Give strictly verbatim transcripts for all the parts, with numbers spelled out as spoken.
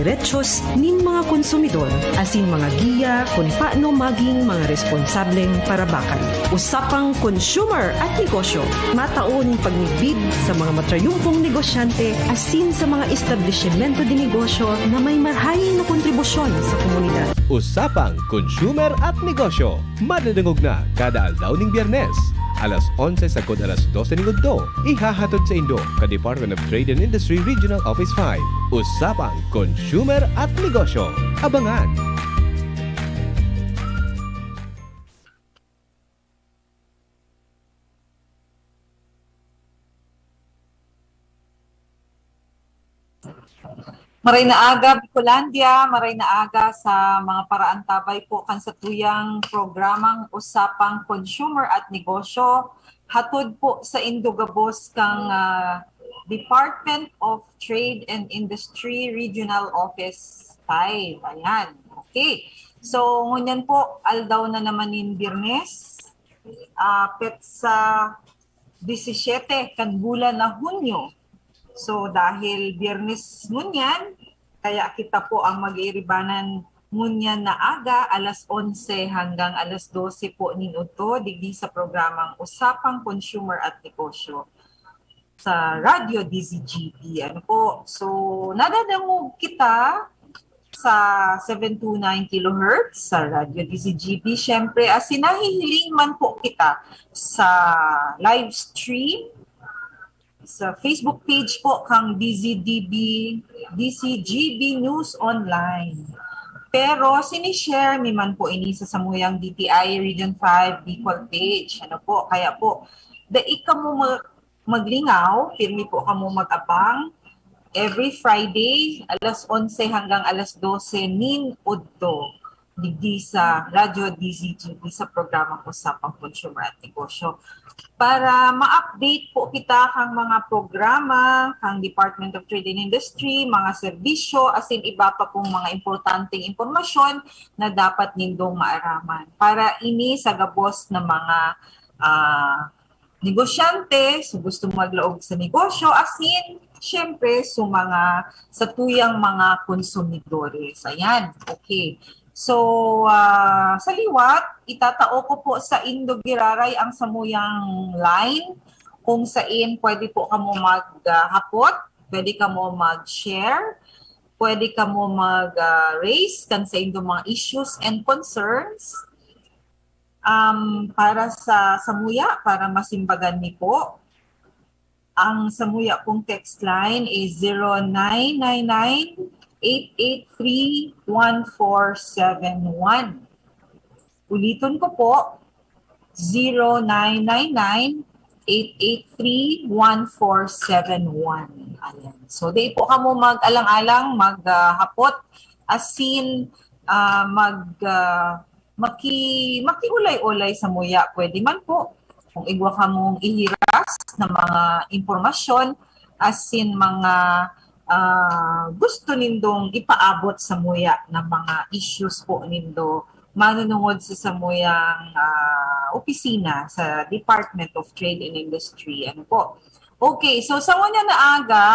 derechos nin mga konsumidor asin mga giya kun paano magin mga responsableng parabakan. Usapang Consumer at Negosyo, matao nin pagmidbid sa mga matrayumpong negosyante asin sa mga establisimento de negosyo na may marahay na kontribusyon sa komunidad. Usapang Consumer at Negosyo, madadangog na kada aldaw ning Biyernes, alas onse sagkod alas dose ning udto. Ihahatod saindo kan Department of Trade and Industry Regional Office five. Usapang Consumer at Negosyo. Abangan! Maray na aga, Bicolandia. Maray na aga sa mga paraantabay po kan satuyang programang Usapang Consumer at Negosyo. Hatod po saindo gabos kan, ah, Department of Trade and Industry Regional Office five. Ayan. Okay. So, ngunyan po, aldaw na naman nin Biyernes. Ah, petsa disisiyete kan bulan na Hunyo. So, dahil Biyernes ngunyan, kaya kita po ang mag-iiribanan ngunyan na aga, alas onse hanggang alas dose po nin udto, digdi sa programang Usapang Consumer at Negosyo sa Radyo D Z G B. Ano po? So, nadadangog kita sa seven two nine kilohertz sa Radyo D Z G B. Siyempre, asin nahihiling man po kita sa live stream, sa Facebook page po kang D Z D B, D Z G B News Online. Pero sinishare mi man po ini sa samuyang D T I Region five Bicol page. Ano po? Kaya po, dai kamo ma-, maglingaw, pirmi po kamo mag-abang. Every Friday, alas onse hanggang alas dose nin udto, digdi sa Radyo D Z G B sa programang Usapang Consumer at Negosyo. Para ma-update po kita kang mga programa, kang Department of Trade and Industry, mga serbisyo, asin iba pa pong mga importanteng impormasyon na dapat nindong maaraman. Para ini sa gabos na mga, ah, negosyante, so gusto maglaog sa negosyo, asin, siyempre, so mga, sa tuyang mga konsumidores. Ayan, okay. So, ah, sa liwat, itatao ko po saindo giraray ang samuyang line, kung sain pwede po kamo maghapot, pwede kamo mag-share, pwede kamo mag, ah, raise kan saindo mga issues and concerns. Um, para sa samuya, para masimbagan mi po, ang samuya pong text line is zero nine nine nine, eight eight three, one four seven one. Uliton ko po, zero nine nine nine, eight eight three, one four seven one. Ayan. So, di po kamo mag-alang-alang, maghapot, asin, ah, mag, ah, maki-, makiulay-ulay samuya. Pwede man po, kung igwa kamong ihiras na mga impormasyon, asin mga, ah, gusto nindong ipaabot samuya na mga issues po nindo manunungod sa samuyang, ah, opisina sa Department of Trade and Industry. Ano po? Okay, so sa una na aga,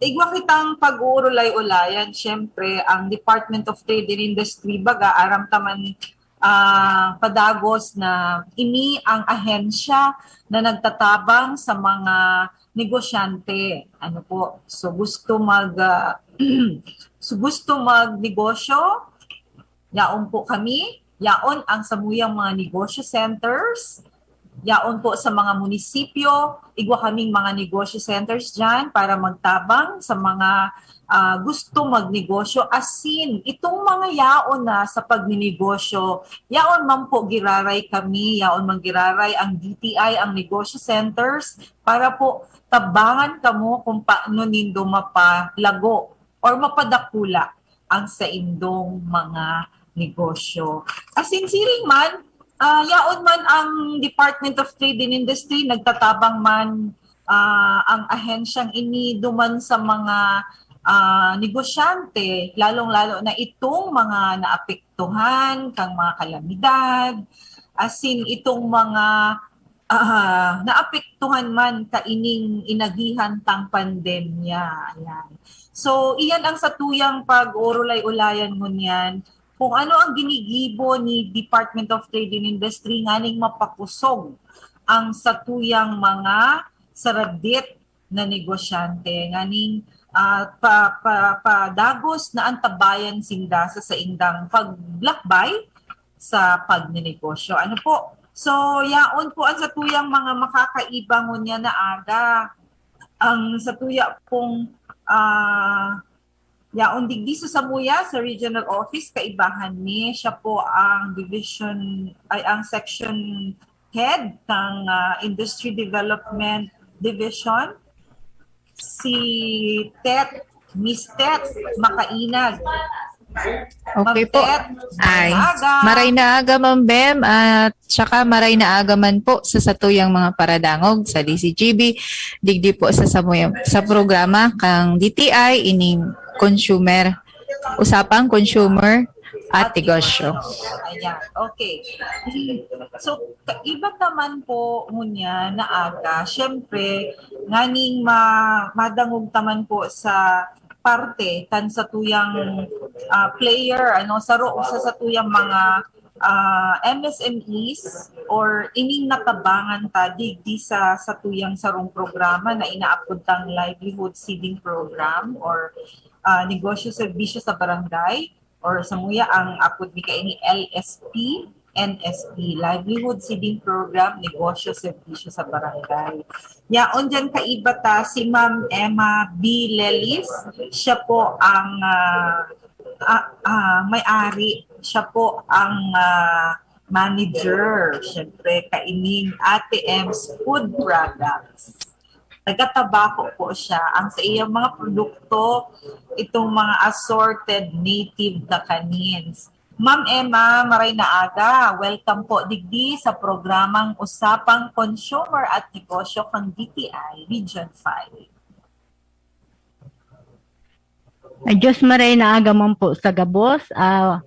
igwa kitang pag-uurulay-ulayan. Siyempre, ang Department of Trade and Industry, baga, aram ta man, ah, padagos na ini ang ahensya na nagtatabang sa mga negosyante. Ano po? So, gusto mag, ah, so, gusto magnegosyo, yaon po kami, yaon ang samuyang mga negosyo centers, yaon po sa mga munisipyo, igwa kaming mga negosyo centers diyan para magtabang sa mga, ah, gusto magnegosyo. Asin, itong mga yaon na sa pagninegosyo, yaon man po giraray kami, yaon man giraray ang D T I, ang negosyo centers, para po tabangan kamo kung paano nindo mapalago or mapadakula ang saindong mga negosyo. Asin siring man, ah, yaon man ang Department of Trade and Industry, nagtatabang man, ah, ang ahensyang ini duman sa mga, ah, negosyante, lalong-lalo na itong mga naapektuhan kang mga kalamidad, asin itong mga, ah, naapektuhan man kaining inagihan tang pandemya. Ayan. So, iyan ang satuyang pag-urulay-ulayan ngunyan, kung ano ang ginigibo ni Department of Trade and Industry nganing mapakosog ang satuyang mga saradit na negosyante, nganing, ah, pa, pa, padagos na antabayan sinda sa saindang paglakbay sa pagnenegosyo. Ano po? So, yaon po ang satuyang mga makakaiba ngunyan na aga. Ang satuya pong, ah, yaon digdi sa samuya, sa regional office, kaibahan ni, siya po ang division, ay, ang section head ng, ah, Industry Development Division, si Tet, Miss Tet Makainag. Okay po. Tet, Ay, aga. Maray na aga, Ma'am Bem, at saka maray na aga man po sa satuyang mga paradangog sa D C G B, digdi po sa samuya, sa programa kang D T I, ining consumer, usapang consumer at negosyo. Ayan, okay. So, kaiba naman po ngunyan na aga, syempre, nganing ma madangog taman po sa parte kan satuyang, ah, player, ano, saro sa satuyang mga, ah, M S M Es or ining natabangan ta digdi sa satuyang sarong programa na inaapod tang livelihood seeding program or, ah, negosyo serbisyo sa barangay, or samuya ang apod ni kaini L S P, N S P, Livelihood Seeding Program, Negosyo Serbisyo sa Barangay. Yaon diyan kaiba ta si Ma'am Emma B. Lelis. Siya po ang, ah, ah, ah, may-ari. Siya po ang, ah, manager. Siyempre, kaining Ate M's Food Products. Taga-Tabaco po siya. Ang sa iyang mga produkto, itong mga assorted native na kanins. Ma'am Emma, maray na aga. Welcome po digdi sa programang Usapang Consumer at Negosyo kang D T I Region five. Ay, Diyos maray na aga man po sa gabos. Ah,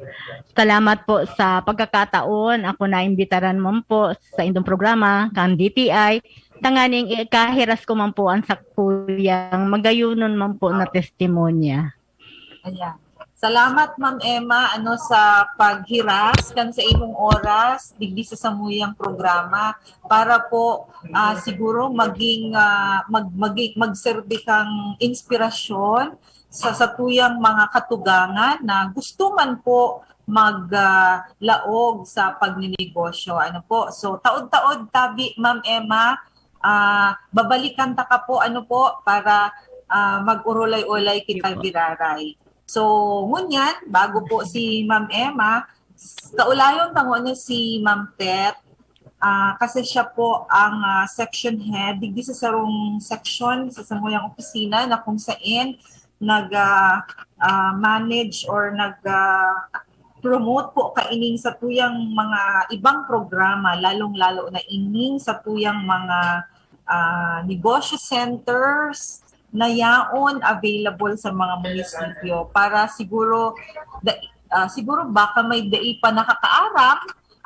salamat po sa pagkakataon. Ako na imbitaran man po sa indong programa, kang D T I. Tanganing ikahiras ko man po ang sakuyang magayunon man po na testimonya. Ayan. Salamat, Ma'am Emma, ano, sa paghiras kan sa imong oras digdi sa samuyang programa para po, ah, siguro maging, ah, mag, maging, magserbi kang inspirasyon sa satuyang mga katugangan na gusto man po mag, ah, laog sa pagninegosyo. Ano po? So, taod-taod tabi, Ma'am Emma, ah, babalikan ta ka po, ano po, para, ah, mag-urulay-ulay kita giraray. So, ngunyan, bago po si Ma'am Emma, s- kaulayon ta nguna si Ma'am Tet, ah, kasi siya po ang, ah, section head digdi sa sarong section sa samuyang opisina na kung sain nag, ah, ah, manage or nag, ah, promote po kaining satuyang mga ibang programa, lalong-lalo na ining satuyang mga, ah, negosyo centers na yaon available sa mga munisipyo para siguro da, ah, siguro baka may dai pa nakakaaram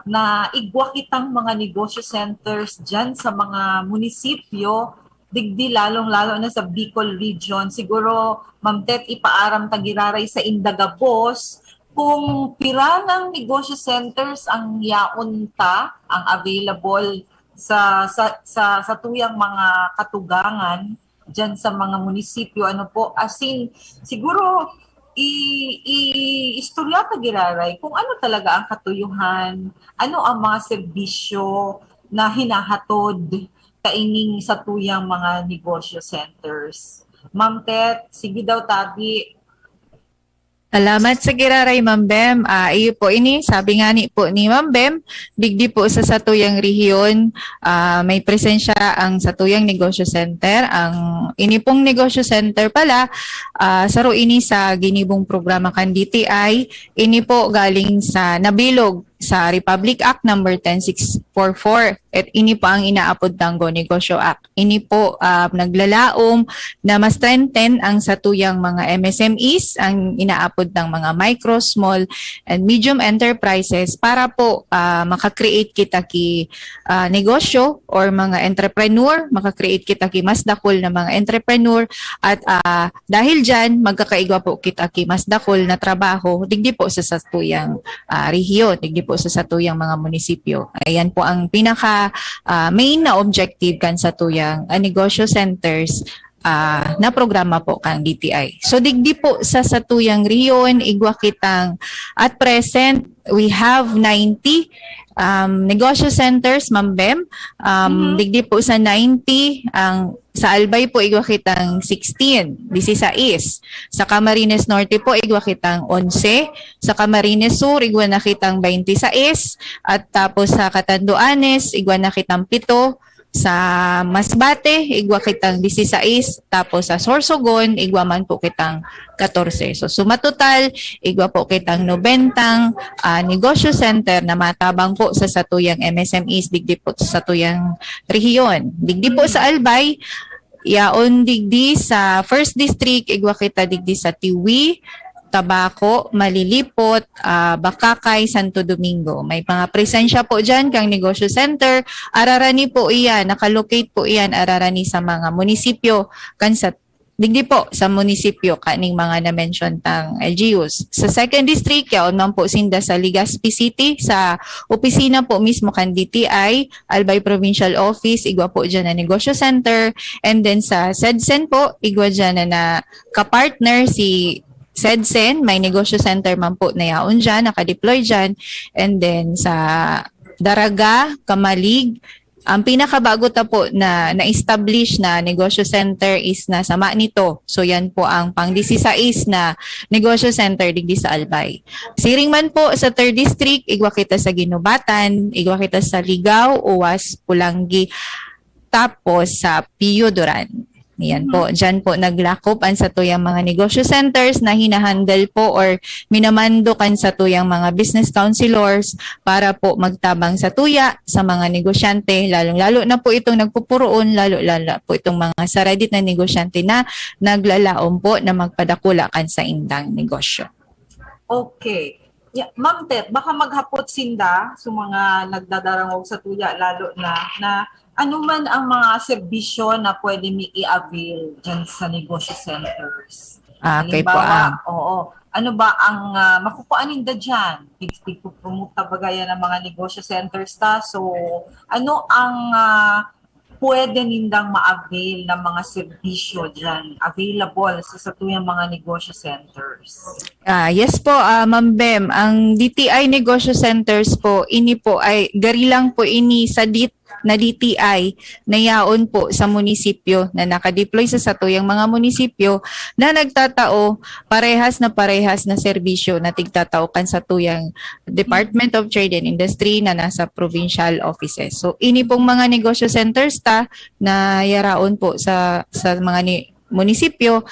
na igwa kitang mga negosyo centers diyan sa mga munisipyo digdi, lalong-lalo na sa Bicol region. Siguro, Ma'am Tet, ipaaram ta giraray sa inda gabos kung pira nang negosyo centers ang yaon ta, ang available sa sa sa satuyang mga katugangan diyan sa mga munisipyo, ano po, asin siguro i i-istorya ta giraray kung ano talaga ang katuyuhan, ano ang mga serbisyo na hinahatod kaining satuyang mga negosyo centers. Ma'am Tet, sige daw tabi. Salamat sa giraray, Ma'am Bem. Ah, iyo po ini, sabi nga ni po ni Ma'am Bem, digdi po sa satuyang rehiyon, ah, may presensya ang satuyang negosyo center. Ang ini pong negosyo center pala, ah, saro ini sa ginibong programa kan D T I. Ini po galing sa nabilog sa Republic Act number ten six four four. At ini po ang inaapod tang Go Negosyo Act. Ini po, ah, naglalaom na ma-strengthen ang satuyang mga M S M Es, ang inaapod tang mga micro, small, and medium enterprises para po, ah, maka-create kita ki, ah, negosyo or mga entrepreneur, maka-create kita ki mas dakul na mga entrepreneur at, ah, dahil diyan magkakaigwa po kita ki mas dakul na trabaho digdi po sa satuyang, ah, rehiyon, digdi po sa satuyang mga munisipyo. Ayan po ang pinaka, ah, main na objective kan satuyang, ah, negosyo centers, ah, na programa po kan D T I. So digdi po sa satuyang rehiyon, igwa kitang, at present, we have ninety, um, negosyo centers, Ma'am Bem. Um, Mhm. Digdi po sa ninety, ang sa Albay po, igwa kitang sixteen, disisais. Sa Camarines Norte po, igwa kitang onse. Sa Camarines Sur, igwa na kitang baynte sais. At tapos sa Catanduanes, igwa na kitang pito. Sa Masbate, igwa kitang disisais. Tapos sa Sorsogon, igwa man po kitang katorse. So, sumatotal, igwa po kitang nobentang, ah, negosyo center na matabang po sa satuyang M S M Es, digdi po sa satuyang rehiyon. Digdi po sa Albay, yaon digdi sa First District, igwa kita digdi sa Tiwi, Tabaco, Malilipot, ah, Bacacay, Santo Domingo. May mga presensya po dyan kang negosyo center. Ararani po iyan, nakalocate po iyan, ararani sa mga munisipyo kan sa digdi po sa munisipyo kaning mga na-mention tang L G Us. Sa Second District, yaon man po sinda sa Legazpi City, sa opisina po mismo kan D T I, Albay Provincial Office, igwa po dyan na negosyo center. And then sa SEDCEN po, igwa dyan na, na kapartner si SEDCEN, may negosyo center man po na yaon dyan, nakadeploy dyan. And then sa Daraga, Camalig, ang pinakabago ta po na na-establish na negosyo center is nasa Manito. So yan po ang pang disisais na negosyo center digdi sa Albay. Siring man po sa Third District, igwa kita sa Guinobatan, igwa kita sa Ligao, Uwas, Polangui, tapos sa Pio Duran. Yan po, dyan po naglakop ang satuyang mga negosyo centers na hinahandle po or minamando kan satuyang mga business counselors para po magtabang satuya sa mga negosyante, lalong-lalo na po itong nagpupuroon, lalo-lalo po itong mga saradit na negosyante na naglalaom po na magpadakula kan saindang negosyo. Okay. Ya, Ma'am Tet, baka maghapot sinda sa mga nagdadarangog satuya, lalo na, na ano man ang mga serbisyo na pwede mi i-avail dyan sa negosyo centers. Ah, okay po, Halimbawa, ah. Oo. Ano ba ang ah, makukuha ninda dyan? Pig- Pigpupromote ta baga yan ng mga negosyo centers ta. So, ano ang ah, pwede nindang ma-avail ng mga serbisyo dyan available sa satuyang mga negosyo centers? Ah, yes po, ah, Ma'am Bem. Ang D T I Negosyo Centers po, ini po ay gari lang po ini sadit na D T I na yaon po sa munisipyo na nakadeploy sa satuyang mga munisipyo na nagtatao parehas na parehas na serbisyo na tigtatao kan satuyang Department of Trade and Industry na nasa provincial offices. So, ini pong mga negosyo centers ta na yaraon po sa sa mga ni, munisipyo,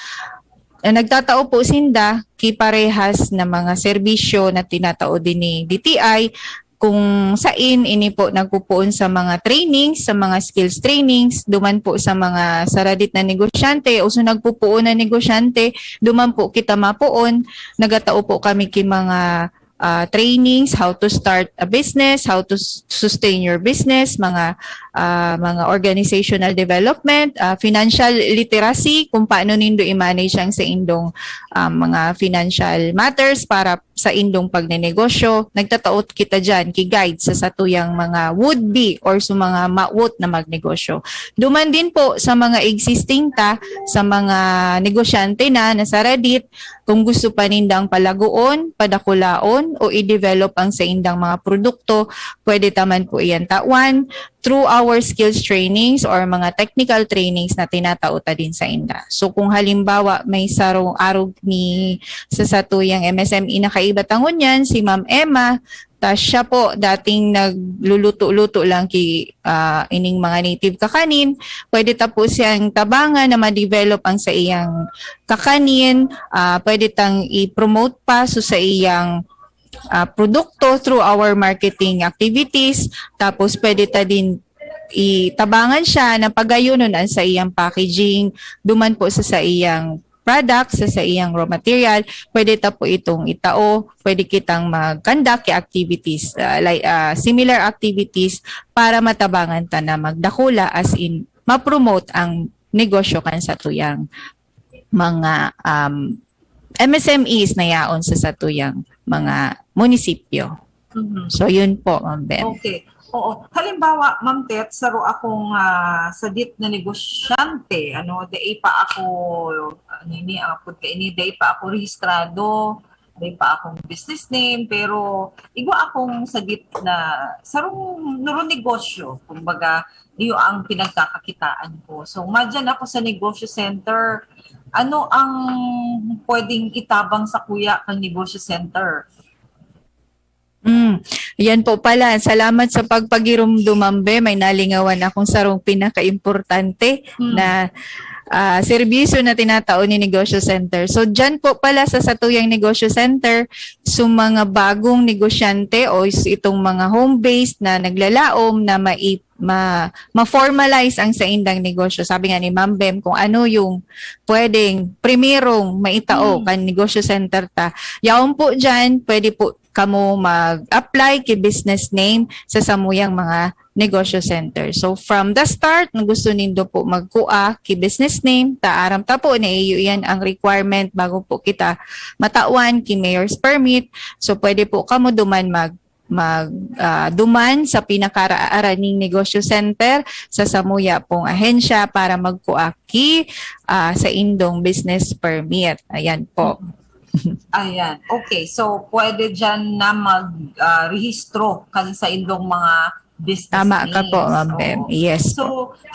eh, nagtatao po sinda ki parehas na mga serbisyo na tinatao din ni D T I, kung sain ini po nagpupuon sa mga trainings, sa mga skills trainings, duman po sa mga saradit na negosyante o sa nagpupuon na negosyante, duman po kita mapuon. Nagatao po kami ki mga ah, trainings, how to start a business, how to s- sustain your business, mga ah, mga organizational development, ah, financial literacy, kung paano nindo i-manage ang sa indong ah, mga financial matters para sa indong pagnenegosyo. Nagtataot kita dyan ki guide sa satuyang mga would be or sa mga mawot na magnegosyo. Duman din po sa mga existing ta, sa mga negosyante na nasaradit, kung gusto pa nindang palagoon, padakulaon o i-develop ang saindang mga produkto, pwede ta man po iyan tawan through our skills trainings or mga technical trainings na tinatao ta din sainda. So kung halimbawa may sarong arog ni sa satuyang M S M E na kaiba ta ngunyan, si Ma'am Emma, ta siya po dating nagluluto-luto lang ki ah, ining mga native kakanin, pwede ta po siyang tabangan na ma-develop ang sa iyang kakanin, ah, pwede tang i-promote pa so sa iyang ah, produkto through our marketing activities. Tapos pwede ta din itabangan siya na pagayonon ang sa iyang packaging, duman po sa sa iyang product, sa sa iyang raw material, pwede ta po itong itao, pwede kitang mag-conduct ki activities, ah, like, ah, similar activities para matabangan ta na magdakula, as in, ma-promote ang negosyo kan satuyang mga, um, M S M Es na yaon sa satuyang mga munisipyo. Mhm. So, yun po, Ma'am Bem. Okay. Oo. Halimbawa, Ma'am Tet, saro akong ah, sadit na negosyante, ano, dai pa ako, ano ini, ang apod ka ini, dai pa ako rehistrado, dai pa akong business name, pero igwa akong sadit na sarong nuro negosyo, kumbaga, iyo ang pinagkakakitaan ko. So, madyan ako sa negosyo center. Ano ang pwedeng itabang sa kuya kang negosyo center? Mm. Yan po pala. Salamat sa pagpagirumdum, Ma'am Bem. May nalingawan akong sarong pinaka-importante Mm. na ah, serbisyo na tinatao ni Negosyo Center. So, dyan po pala sa satuyang Negosyo Center, so mga bagong negosyante o is- itong mga home-based na naglalaom na mai- ma, ma-formalize ang saindang negosyo. Sabi nga ni Ma'am Bem, kung ano yung pwedeng primerong maitao Mm. kan Negosyo Center ta. Yaon po dyan, pwede po kamo mag-apply ki business name sa samuyang mga negosyo center. So, from the start, na gusto nindo po magkua ki business name, ta aram ta po na iyo yan ang requirement bago po kita matawan ki mayor's permit. So, pwede po kamo duman mag mag ah, duman sa pinakaraaraning negosyo center sa samuya pong ahensya para magkua ki ah, sa indong business permit. Ayan po. Ayan. Okay. So, pwede dyan na mag-rehistro kan sa indong mga business Tama ka po, names. Ma'am Bem. Oo. Yes po. So,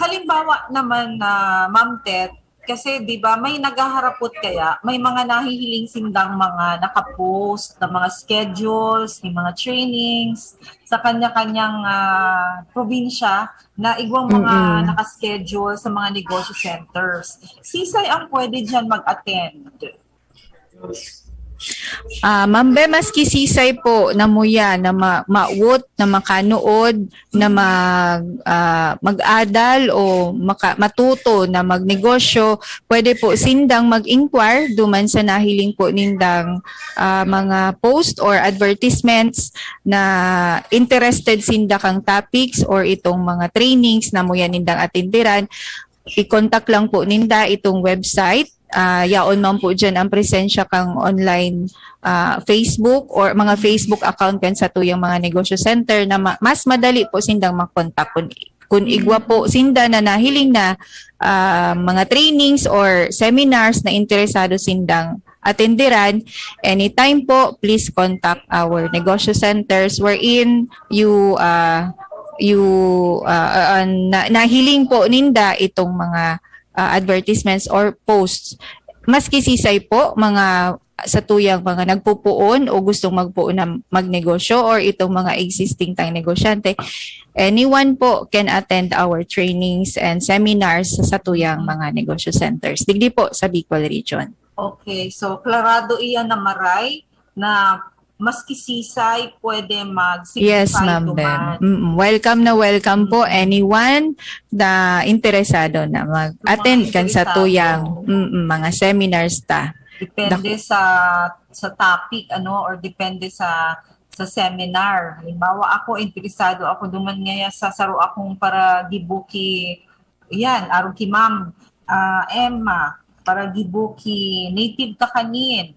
halimbawa naman na, Ma'am Tet, kasi di ba may naghaharapot kaya, may mga nahihiling sindang mga nakapost na mga schedules, may mga trainings sa kanya-kanyang ah, probinsya na igwang mga Mm-mm. naka-schedule sa mga negosyo centers. Sisay ang pwede dyan mag-attend? Ah, Ma'am Bem, maski sisay po na muya na ma- mawot, na makanood, na mag, ah, mag-adal o maka- matuto na magnegosyo, pwede po sindang mag-inquire duman sa nahiling po nindang ah, mga post or advertisements na interested sinda kang topics or itong mga trainings na muya nindang atenderan. I-contact lang po ninda itong website. Ah, yaon man po dyan ang presensya kang online ah, Facebook or mga Facebook account kan satuyang mga negosyo center na ma- mas madali po sindang makontak kun, kun igwa po sinda na nahiling na ah, mga trainings or seminars na interesado sindang atenderan. Anytime po, please contact our negosyo centers wherein you ah, you ah, ah, na, nahiling po ninda itong mga ah, advertisements or posts. Maski sisay po, mga satuyang mga nagpupuon o gustong magpuon na magnegosyo or itong mga existing tang negosyante, anyone po can attend our trainings and seminars sa satuyang mga negosyo centers. Digdi po sa Bicol region. Okay. So, klarado iyan na maray na maski sisay pwede mag-signify Yes, Ma'am duman. Bem. Mm-mm. Welcome na welcome po anyone na interesado na mag-attend kan Interesado. satuyang mm, mga seminars ta. Depende sa sa topic, ano, or depende sa sa seminar. Halimbawa, ako, interesado ako duman ngaya sa saro akong paragibo ki, yan, arog ki Ma'am ah, Emma, paragibo ki Native Kakanin.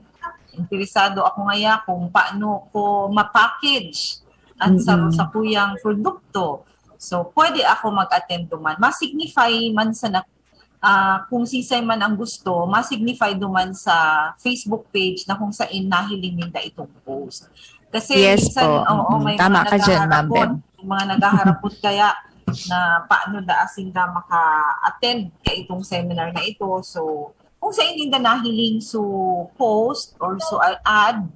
Interesado ako ngaya kung paano ko ma-package ang Mm-mm. sa sakuyang produkto. So, pwede ako mag-attend duman. Ma-signify man sa na, ah, kung sisay man ang gusto, ma-signify duman sa Facebook page na kung saan nahiling ninda itong post. Kasi Yes minsan, po. oo, Mm-mm. may Tama mga ka dyan, Ma'am naghaharapot, Bem. may mga naghaharapot kaya na paano daa sinda maka-attend ka itong seminar na ito. So, kung saan ninda nahiling so post or so ad,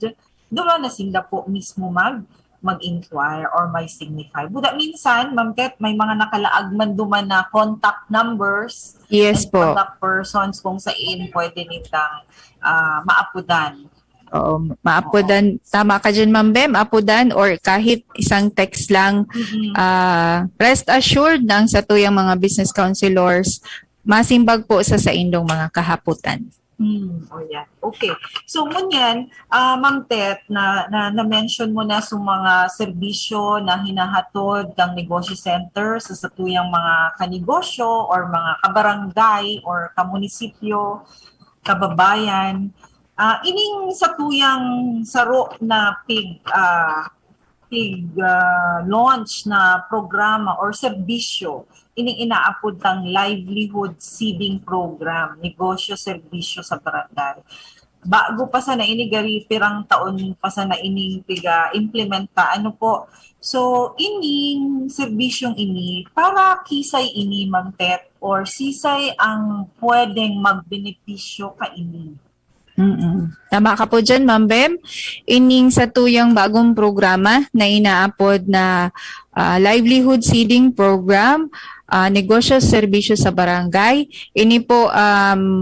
doon na sinda po mismo mag mag-inquire or may signify. Buda minsan, Ma'am Tet, may mga nakalaag man duman na contact numbers Yes and po. contact persons kung saan pwede nitang ah, maapudan. Oo, maapodan, tama ka dyan, Ma'am Bem, apodan or kahit isang text lang, Mm-mm. ah, rest assured na ang satuyang mga business counselors, masimbag po sa saindong mga kahapotan. Hmm, oh yeah. Okay. So, ngunyan, ah, Ma'am Tet, na, na, na-mention mo na sa mga serbisyo na hinahatod ng negosyo center sa satuyang mga kanegosyo or mga kabarangay or kamunisipyo, kababayan. Ah, ining satuyang saro na pig, ah, pig, ah, launch na programa or serbisyo, ining inaapod tang livelihood seeding program, negosyo serbisyo sa barangay. Bago pa sana ini, gari pirang taon pa sana ining piga-implementa. Ano po? So, ining serbisyong ini, para kisay ini, Ma'am Tet, or sisay ang pwedeng magbenepisyo kaini? Mm-mm. Tama ka po dyan, Ma'am Bem. Ining satuyang bagong programa na inaapod na, ah, Livelihood Seeding Program, ah, Negosyo Serbisyo sa Barangay. Ini po, um,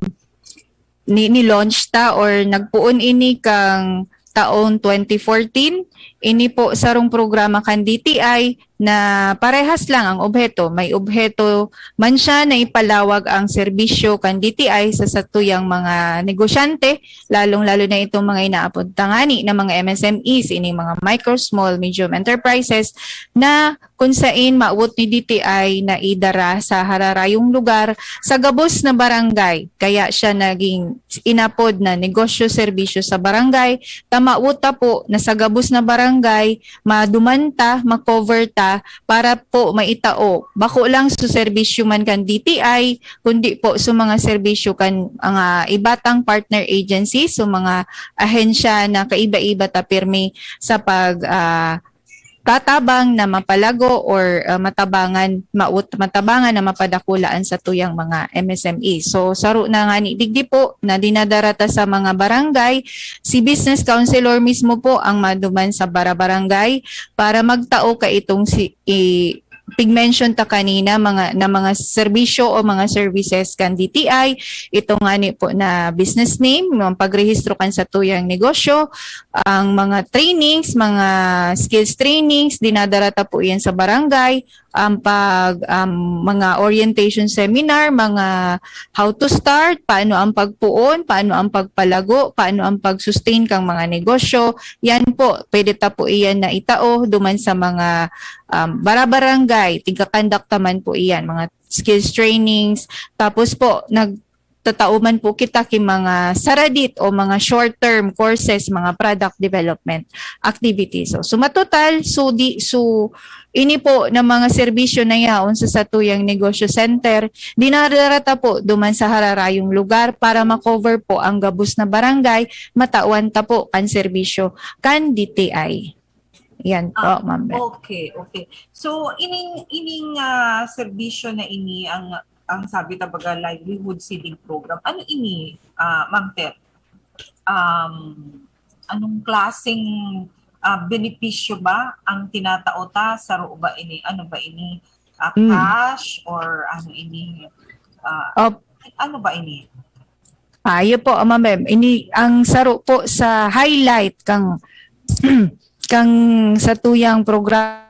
ni, ni-launch ta or nagpoon ini kang taong twenty fourteen. Ini po sarong programa kan D T I na parehas lang ang obheto. May obheto man siya na ipalawag ang serbisyo kan D T I sa satuyang mga negosyante, lalong-lalo na itong mga inaapod tangani na mga M S M Es, ining mga micro, small, medium enterprises na kun sain mawot ni D T I na idara sa hararayong lugar sa gabos na barangay. Kaya siya naging inapod na negosyo serbisyo sa barangay. Ta mawot ta po na sa gabos na barangay, maduman ta, ma-cover ta para po maitao. Bako lang sa serbisyo man kan D T I, kundi po sa mga serbisyo kan mga ibatang partner agencies, sa mga ahensya na kaiba-iba ta pirmi sa pag, ah, tatabang na mapalago or, ah, matabangan, maut-, matabangan na mapadakula an satuyang mga M S M E. So, saro na ngani digdi po na dinadara ta sa mga barangay, si business counselor mismo po ang maduman sa bara-barangay para magtao kaitong si, i-, pig-mention ta kanina, mga, na mga serbisyo o mga services kan D T I, ito ngani po na business name, yung pagrehistro kan satuyang negosyo, ang mga trainings, mga skills trainings, dinadara ta po yan sa barangay, ang pag, um, mga orientation seminar, mga how to start, paano ang pagpuon, paano ang pagpalago, paano ang pag-sustain kang mga negosyo. Yan po, pwede ta po iyan na itao duman sa mga, um, bara-barangay, tiga-conduct ta man po iyan, mga skills trainings. Tapos po, nagtatao man po kita ki mga saradit o mga short-term courses, mga product development activities. So, sumatotal, so di, so ini po na mga serbisyo na yaon sa satuyang negosyo center, dinadara ta po duman sa hararayong lugar para ma-cover po ang gabos na barangay, matawan ta po kan serbisyo kan D T I. Yan po, Ah, Ma'am Beth. Okay, okay. So, ining, ining, ah, serbisyo na ini, ang, ang sabi ta baga, livelihood seeding program. Ano ini, ah, Ma'am Tet? Um, anong klaseng, ah, benepisyo ba ang tinatao ta? Saro ba ini? Ano ba ini? Ah, Mm. Cash or ano ini? Ah, Op. Ano ba ini? Ah, iyo po, Ma'am Beth. Ini ang saro po sa highlight kang, kang satuyang program.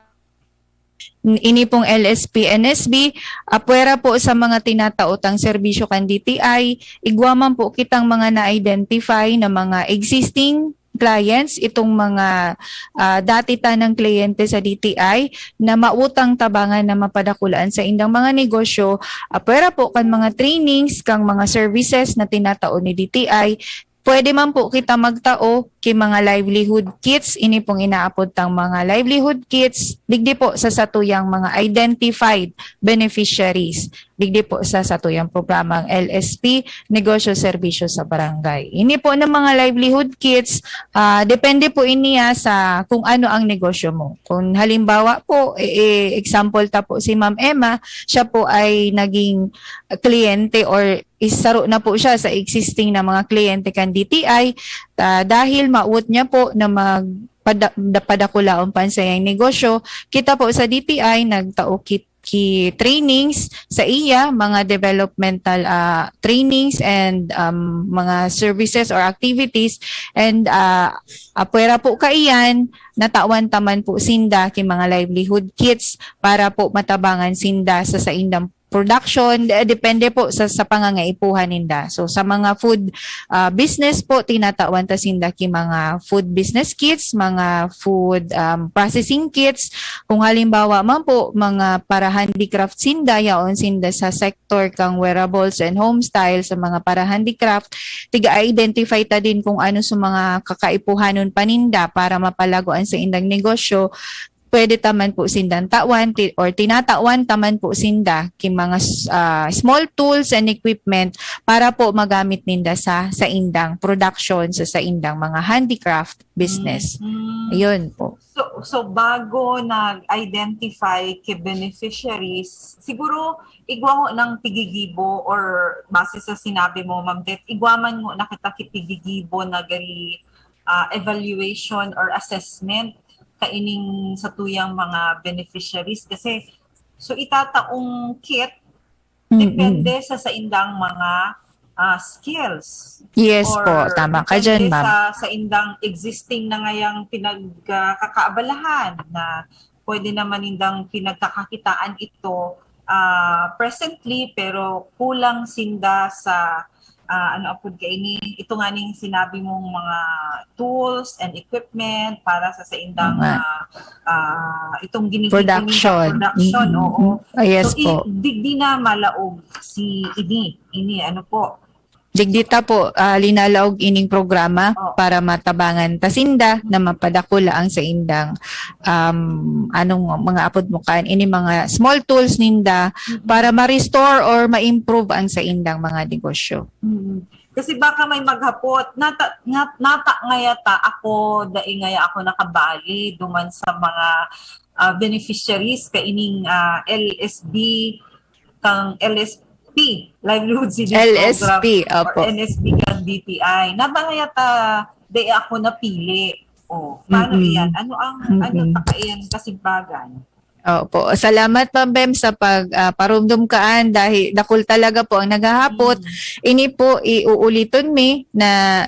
Ini pong L S P N S B, apwera po sa mga tinataotang serbisyo kan D T I, igwa man po kitang mga na-identify na mga existing clients, itong mga, ah, dati tanang kliyente sa D T I na mautang tabangan na mapadakulaan sa indang mga negosyo, apwera po kan mga trainings, kang mga services na tinatao ni D T I, pwede man po kita magtao ki mga livelihood kits. Ini pong inaapod tang mga livelihood kits, digdi po sa satuyang mga identified beneficiaries, digdi po sa satuyang programang L S P, Negosyo Serbisyo sa Barangay. Ini po ng mga livelihood kits, ah, depende po ini, ah, sa kung ano ang negosyo mo. Kung halimbawa po, e-, e-, example ta po si Ma'am Emma, siya po ay naging kliyente or is saro na po siya sa existing na mga kliyente kan D T I, ta dahil mawot niya po na magpada-, da-, padakulaon pa sa iyang negosyo, kita po sa D T I nagtao kit ki trainings sa iya, mga developmental, ah, trainings and, um, mga services or activities. And, ah, apwera po kaiyan, natawan ta man po sinda ki mga livelihood kits para po matabangan sinda sa saindang production, de-, depende po sa, sa pangangaipuhan ninda. So, sa mga food, ah, business po, tinatawan ta sinda ki mga food business kits, mga food, um, processing kits. Kung halimbawa man po, mga para handicraft sinda, yaon sinda sa sector kang wearables and home style, sa mga para handicraft, tiga-identify ta din kung ano sa mga kakaipuhanon pa ninda para mapalago an saindang negosyo. Pwede ta man po sindang tawan ti-, or tinatawan ta man po sinda ki mga s-, ah, small tools and equipment para po magamit ninda sa saindang production, sa saindang mga handicraft business. Mhm. Ayun po. So, so bago nag-identify ki beneficiaries, siguro igwa ho ng pigigibo or base sa sinabi mo, Ma'am Tet, igwa man ho na kita ki pigigibo na gari, ah, evaluation or assessment kaining sa tuyang mga beneficiaries kasi so itataong kit Mm-mm. depende sa saindang mga ah, skills. Yes Or po, tama ka depende dyan, ma'am. Sa, sa indang existing na ngayang pinagkakaabalahan na pwede naman indang pinagkakakitaan ito ah, presently pero kulang sinda sa ah, ano apod ka ini ito nga ning sinabi mong mga tools and equipment para sa sa indang Tama. ah, ah, itong ginigibo Production. Production, Mm-mm. Oo. Ah, yes So, i- po. digdi na malaog si ini, ini ano po. Digdi ta po, ah, linalaog ining programa Oo. para matabangan ta sinda na mapadakula ang saindang, um, anong mga apod mo kan, ini mga small tools ninda Mm-mm. para ma-restore or ma-improve ang saindang mga negosyo. Mm. Kasi baka may maghapot, nata, nat, nata ngaya ta, ako, dai ngaya ako nakabali duman sa mga ah, beneficiaries kaining ah, L S B kang L S P, Livelihood Savings L S P, Program opo. Or N S B kang D T I. Nata ngaya ta, dai ako napili. Oh, paano Mm-mm. Iyan? Ano ang, Mm-mm. ano ta kaiyan kasimbagan? Opo. Salamat, Ma'am Bem, sa pag, ah, parumdom kaan dahil dakul talaga po ang naghahapot. Mm. Ini po, iuuliton mi na,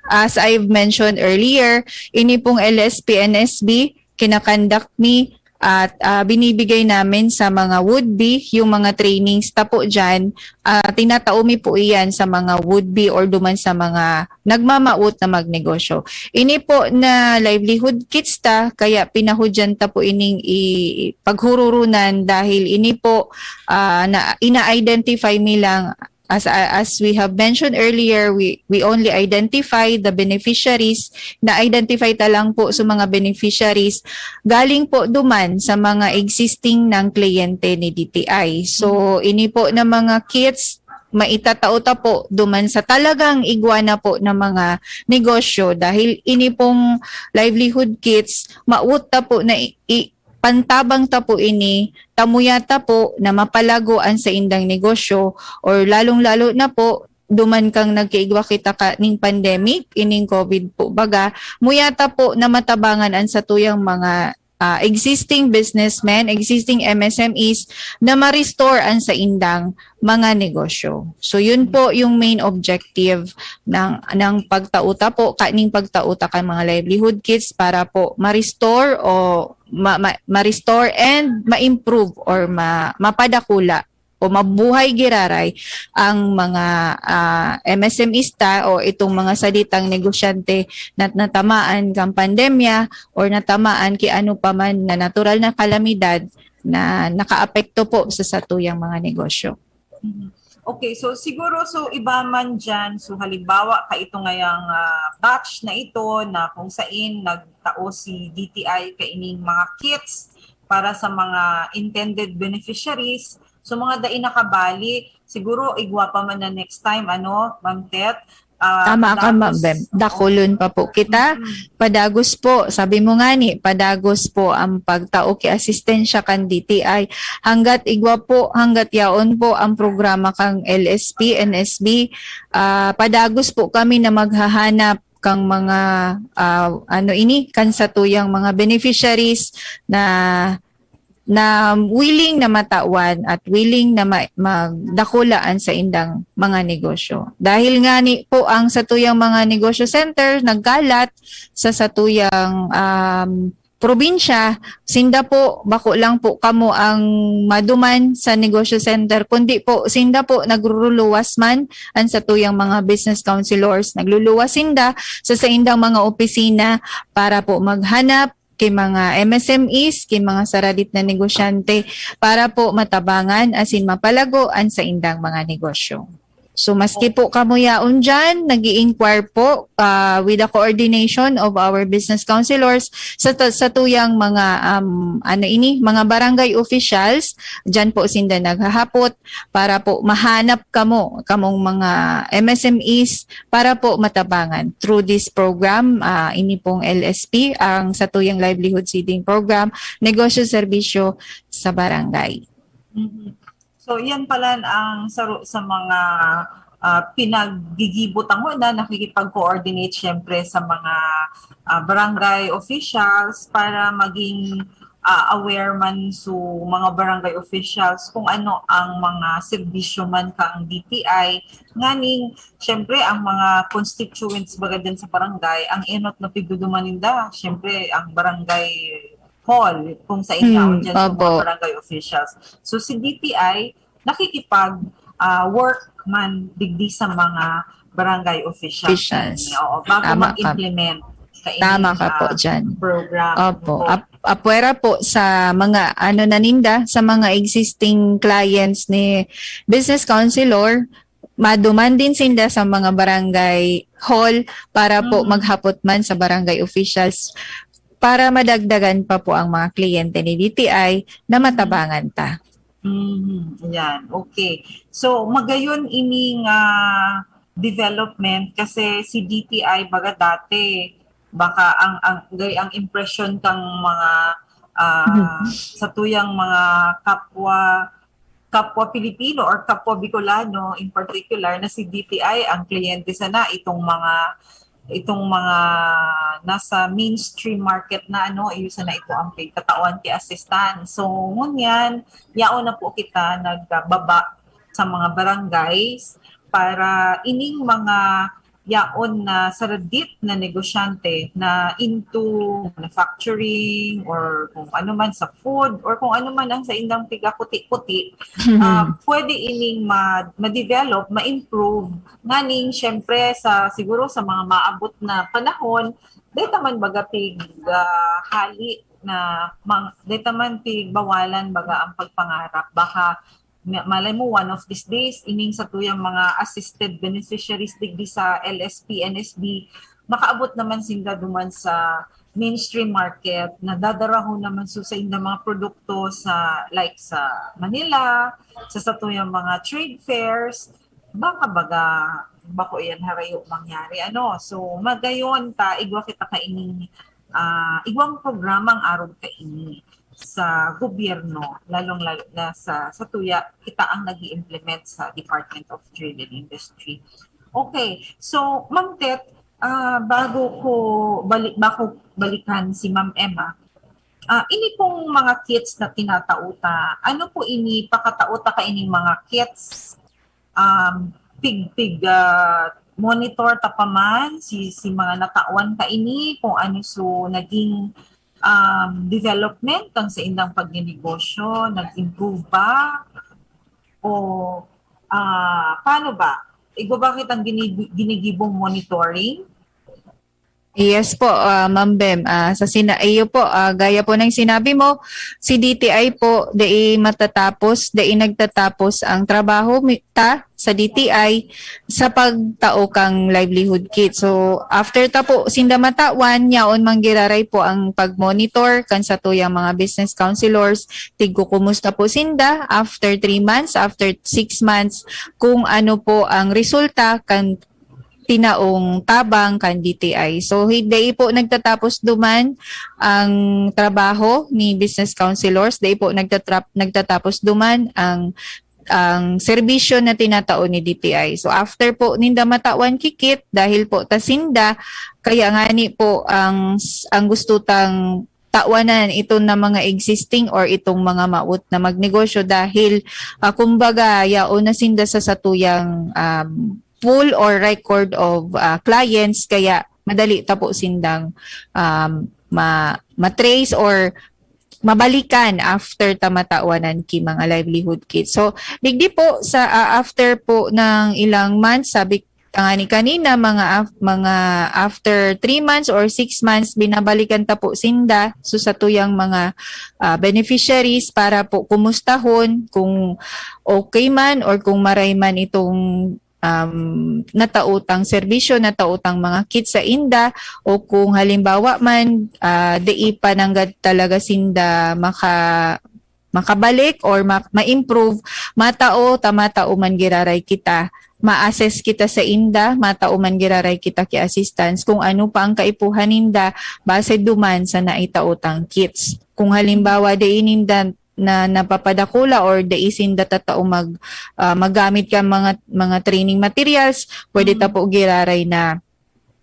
as I've mentioned earlier, ini pong L S P N S B, kinakandak mi at, ah, binibigay namin sa mga would-be, yung mga trainings ta po dyan, ah, tinatao mi po iyan sa mga would-be or duman sa mga nagmamawot na magnegosyo. Ini po na livelihood kits ta, kaya pinahudyan ta po ining i-, paghururunan dahil ini po, ah, na, ina-identify mi lang as, as we have mentioned earlier, we, we only identify the beneficiaries, na-identify ta lang po sa mga beneficiaries galing po duman sa mga existing ng kliyente ni D T I. So, ini po na mga kits, maitatao ta po duman sa talagang igwa na po na mga negosyo dahil ini pong livelihood kits, mawot ta po na i-, i-, pantabang ta po ini, tamuya ta po na mapalago an saindang negosyo or lalong-lalo na po duman kang nagkaigwa kita ka ning pandemic, ining COVID po baga, muya ta po na matabangan an satuyang mga, ah, existing businessmen, existing M S M Es na ma-restore an saindang mga negosyo. So, yun po yung main objective ng, ng pagtao ta po, kaning pagtao ta kan mga livelihood kits para po ma-restore o ma-, ma-, ma-restore and ma-improve or ma-, mapadakula o mabuhay giraray ang mga, ah, M S M Es ta o itong mga saditang negosyante na natamaan kang pandemya or natamaan ki ano pa man na natural na kalamidad na nakaapekto po sa satuyang mga negosyo. Mhm. Okay, so siguro, so iba man dyan, so halimbawa, ka ito ngayang ah, batch na ito na kung sain nagtao si D T I kaining mga kits para sa mga intended beneficiaries. So mga dai nakabali, siguro igwa pa man na next time, ano, Ma'am Tet? Ah, Tama ka, Ma'am padagos. Bem. Dakulon pa po kita. Mm. Padagos po, sabi mo nga ni, padagos po ang pagtao ki asistensya kan D T I. Hanggat igwa po, hanggat yaon po ang programa kang L S P, N S B, ah, padagos po kami na maghahanap kang mga, ah, ano ini, kan satuyang mga beneficiaries na na willing na matawan at willing na ma- magdakula an saindang mga negosyo. Dahil nga ni po ang satuyang mga negosyo center nagkalat sa satuyang, um, probinsya, sinda po, bako lang po kamo ang maduman sa negosyo center, kundi po sinda po nagruruluwas man an satuyang mga business counselors, nagluluwas sinda sa saindang mga opisina para po maghanap ki mga M S M Es, ki mga saradit na negosyante para po matabangan asin mapalago an saindang mga negosyo. So, maski po kamo yaon dyan, nag inquire po, ah, with the coordination of our business counselors sa, satuyang mga, um, ano ini, mga barangay officials, dyan po sinda naghahapot para po mahanap kamo, kamong mga M S M Es, para po matabangan through this program, ah, ini pong L S P, ang satuyang Livelihood Seeding Program, Negosyo Serbisyo sa Barangay. Mhm. So, yan pala ang saro sa mga, ah, pinaggigibo ta ngona, nakikipag-coordinate siyempre sa mga, ah, barangay officials para maging, ah, aware man su mga barangay officials kung ano ang mga serbisyo man kang D T I. Nganing, siyempre, ang mga constituents baga dyan sa barangay, ang enot na pigduduman ninda, siyempre, ang barangay hall, kung sa inyo, Hmm, dyan sa mga opo. barangay officials. So, si D T I, nakikipag, ah, work man digdi sa mga barangay officials. Officials. Oo, bago Tama ka. mag-implement sa inyong, Tama ka po ah, dyan. program. Opo. Ap- apwera po sa mga ano na ninda, sa mga existing clients ni business counselor, maduman din sinda sa mga barangay hall para po Mhm. maghapot man sa barangay officials para madagdagan pa po ang mga kliyente ni D T I na matabangan ta. Mhm. Yan. Okay. So, magayon ining, ah, development kasi si D T I baga dati, baka ang, ang, gay ang impresyon kang mga, ah, Mhm. satuyang mga kapwa, kapwa Pilipino or kapwa Bicolano in particular na si D T I ang kliyente sana itong mga, itong mga nasa mainstream market na ano, iyo sana ito ang pagkatawan ki assistance. So, ngunyan, yaon na po kita nagbaba sa mga barangays para ining mga yaon na saradit na negosyante na into manufacturing or kung ano man sa food or kung ano man ang sa indang pigaputi-puti, ah, pwede ining ma- ma-develop, ma-improve, nganing syempre sa, siguro sa mga maabot na panahon, deta man baga pig, ah, hali na mang, deta man pigbawalan baga ang pagpangarap. Baka ma- malay mo, one of these days, ining satuyang mga assisted beneficiaries digdi sa L S P, N S B, makaabot naman sinda duman sa mainstream market, nadadarahon naman su sa indang mga produkto sa, like, sa Manila, sa satuyang mga trade fairs, baka baga, bako yan harayo mangyari, ano. So, magayon ta, igwa kita kaining, ah, igwang programang arog kaini sa gobyerno, lalong-lalo na sa, sa tuya, kita ang nag implement sa Department of Trade and Industry. Okay, so, Ma'am Tet, ah, bago ko balik, bako balikan si Ma'am Emma, ah, ini pong mga kits na tinatao ta, ano po ini, pakatao ta kaining mga kits, um, pig, pig, ah, monitor ta pa man si, si mga natawan kaini, kung ano so naging, um, development kan sa indang pagnenegosyo, nag-improve ba? O, ah, paano ba? Igwa ba kitang gini-, ginigibong monitoring? Yes po, ah, Ma'am Bem. Ah, sa sina-, iyo po, ah, gaya po ng sinabi mo, si D T I po, dai matatapos, dai nagtatapos ang trabaho mi-, ta sa D T I sa pagtao kang livelihood kit. So, after ta po sinda matawan, yaon manggiraray po ang pag-monitor kan satuyang mga business counselors, tigkukumusta po sinda after three months, after six months, kung ano po ang resulta kan tinaong tabang kan D T I. So, hi-, dai po nagtatapos duman ang trabaho ni business counselors, dai po nagtatrap-, nagtatapos duman ang, ang serbisyo na tinatao ni D T I. So, after po ninda matawan ki kit, dahil po ta sinda, kaya ngani po ang, ang gusto tang tawanan ito na mga existing or itong mga maot na magnegosyo dahil, ah, kumbaga, yaon na sinda sa satuyang, um, pool or record of, ah, clients, kaya madali ta po sindang, um, ma-, ma-trace or mabalikan after ta matawanan ki mga livelihood kits. So, digdi po sa, ah, after po ng ilang months, sabi tangani kanina, mga af-, mga after three months or six months, binabalikan ta po sinda. So, sa tuyang mga, ah, beneficiaries para po kumustahon kung okay man or kung maray man itong, um, natautang serbisyo, natautang mga kits sa inda, o kung halimbawa man, ah, dai pa nanggad talaga sinda maka-, makabalik or ma-, ma-improve, matao ta matao man giraray kita, ma-assess kita sa inda, matao man giraray kita ki assistance kung ano pa ang kaipuhan ninda base duman sa naitaotang kits. Kung halimbawa, dai ninda na napapadakula or dai sinda tatao mag-, ah, magamit kan mga, mga training materials, pwede ta Mm. po giraray na